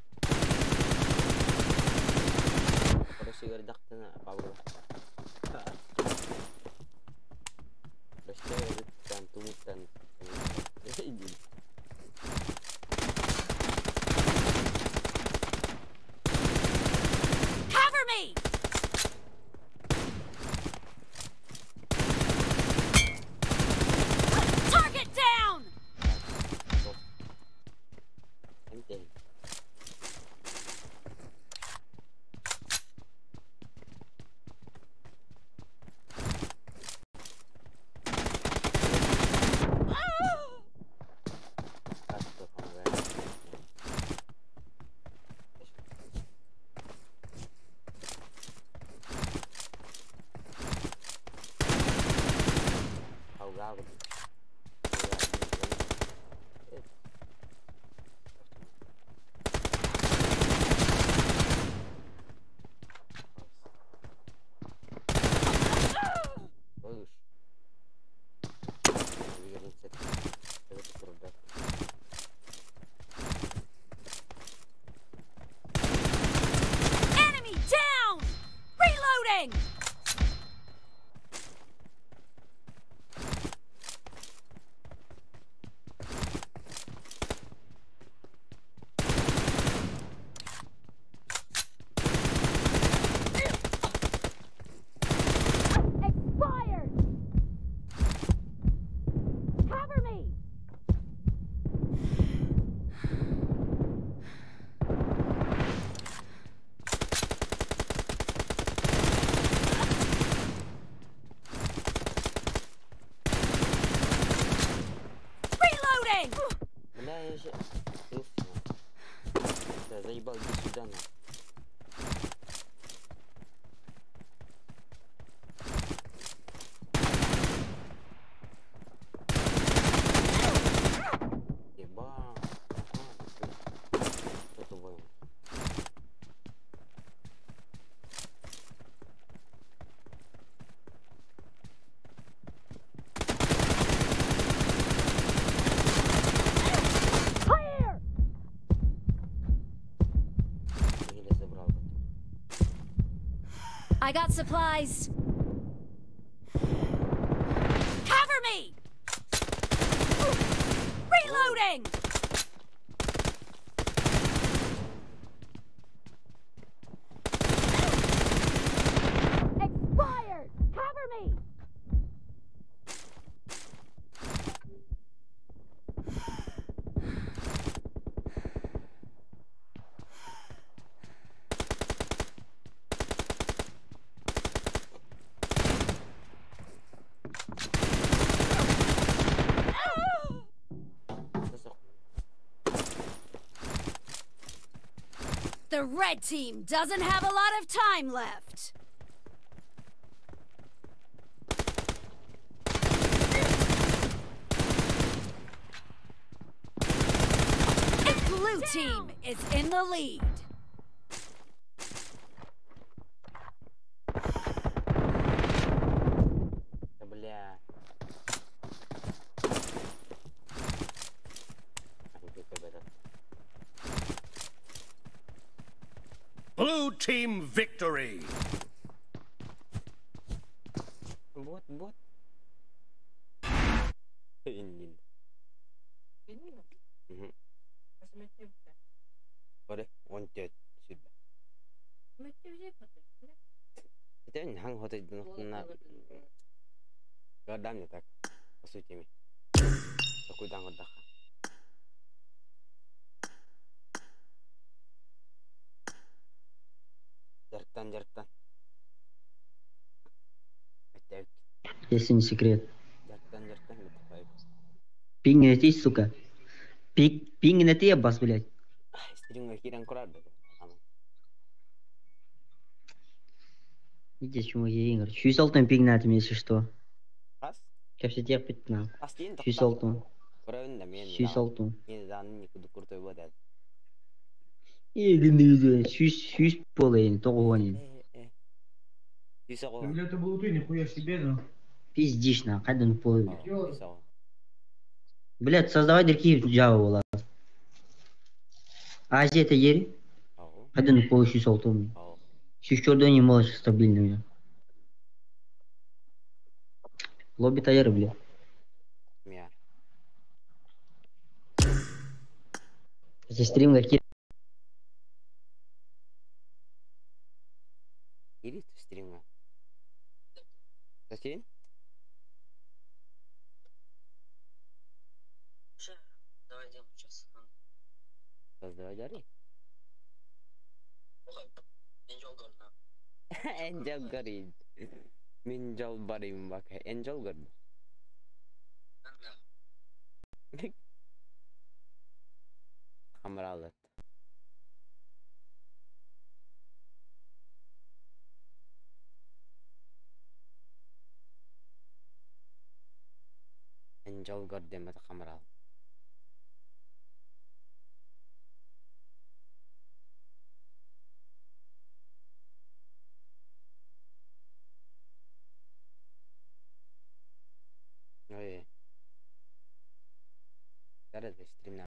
Короче, Пауга. Прости, тумуттан. Иди. Cover me! Target down! Reloading! Бля, я же... Да, заебал, иди сюда, на. Еба. Что твой? Clear! Еле забрал. I got supplies. Cover me! Reloading! Expired! Cover me! The red team doesn't have a lot of time left. The blue team is in the lead. Да, бля. Blue team victory. Вот, вот. Иннин. Мгм. Бары, он тет сүрбэ. Это не ханг хоть на Гадам не так. По сути ми. Такой дан отдаха. Жарктан, жарктан. Опять. Если не секрет. Жарктан, жарктан, это Пинг не ты, сука. Пинг, пинг не ты, бас, блядь. Стринг киран курар да. Иди, чему я играю. Чуть алтын пинг на этом, если что. Ас? Кәпсетек бит на. Ас дейін Сүүс алтын. Көрөбүн да мен. Сүүс алтын. Мен дан никуду крутой болады. Егін сүүс сүүс болайын, тоғуанин. Сүүс ого. Бля, это был ты, нихуя себе, ну. Пиздишь на, қайдан полы. Сүүс ого. Блядь, создавай дірки Java болады. Азия это ери? Қайдан полы сүүс алтын. Сүүс чордон не молодец стабильный. Лобби таяры, бля. Мя. Здесь стрим какие. Ири стримга. Зачем? Давай делаем сейчас. Создавай дары. Энджел горит. Мен жол барайм бака. Энджел горит. Хамралат. Энджел горит демет хамрал. Ой. Зараз стримна.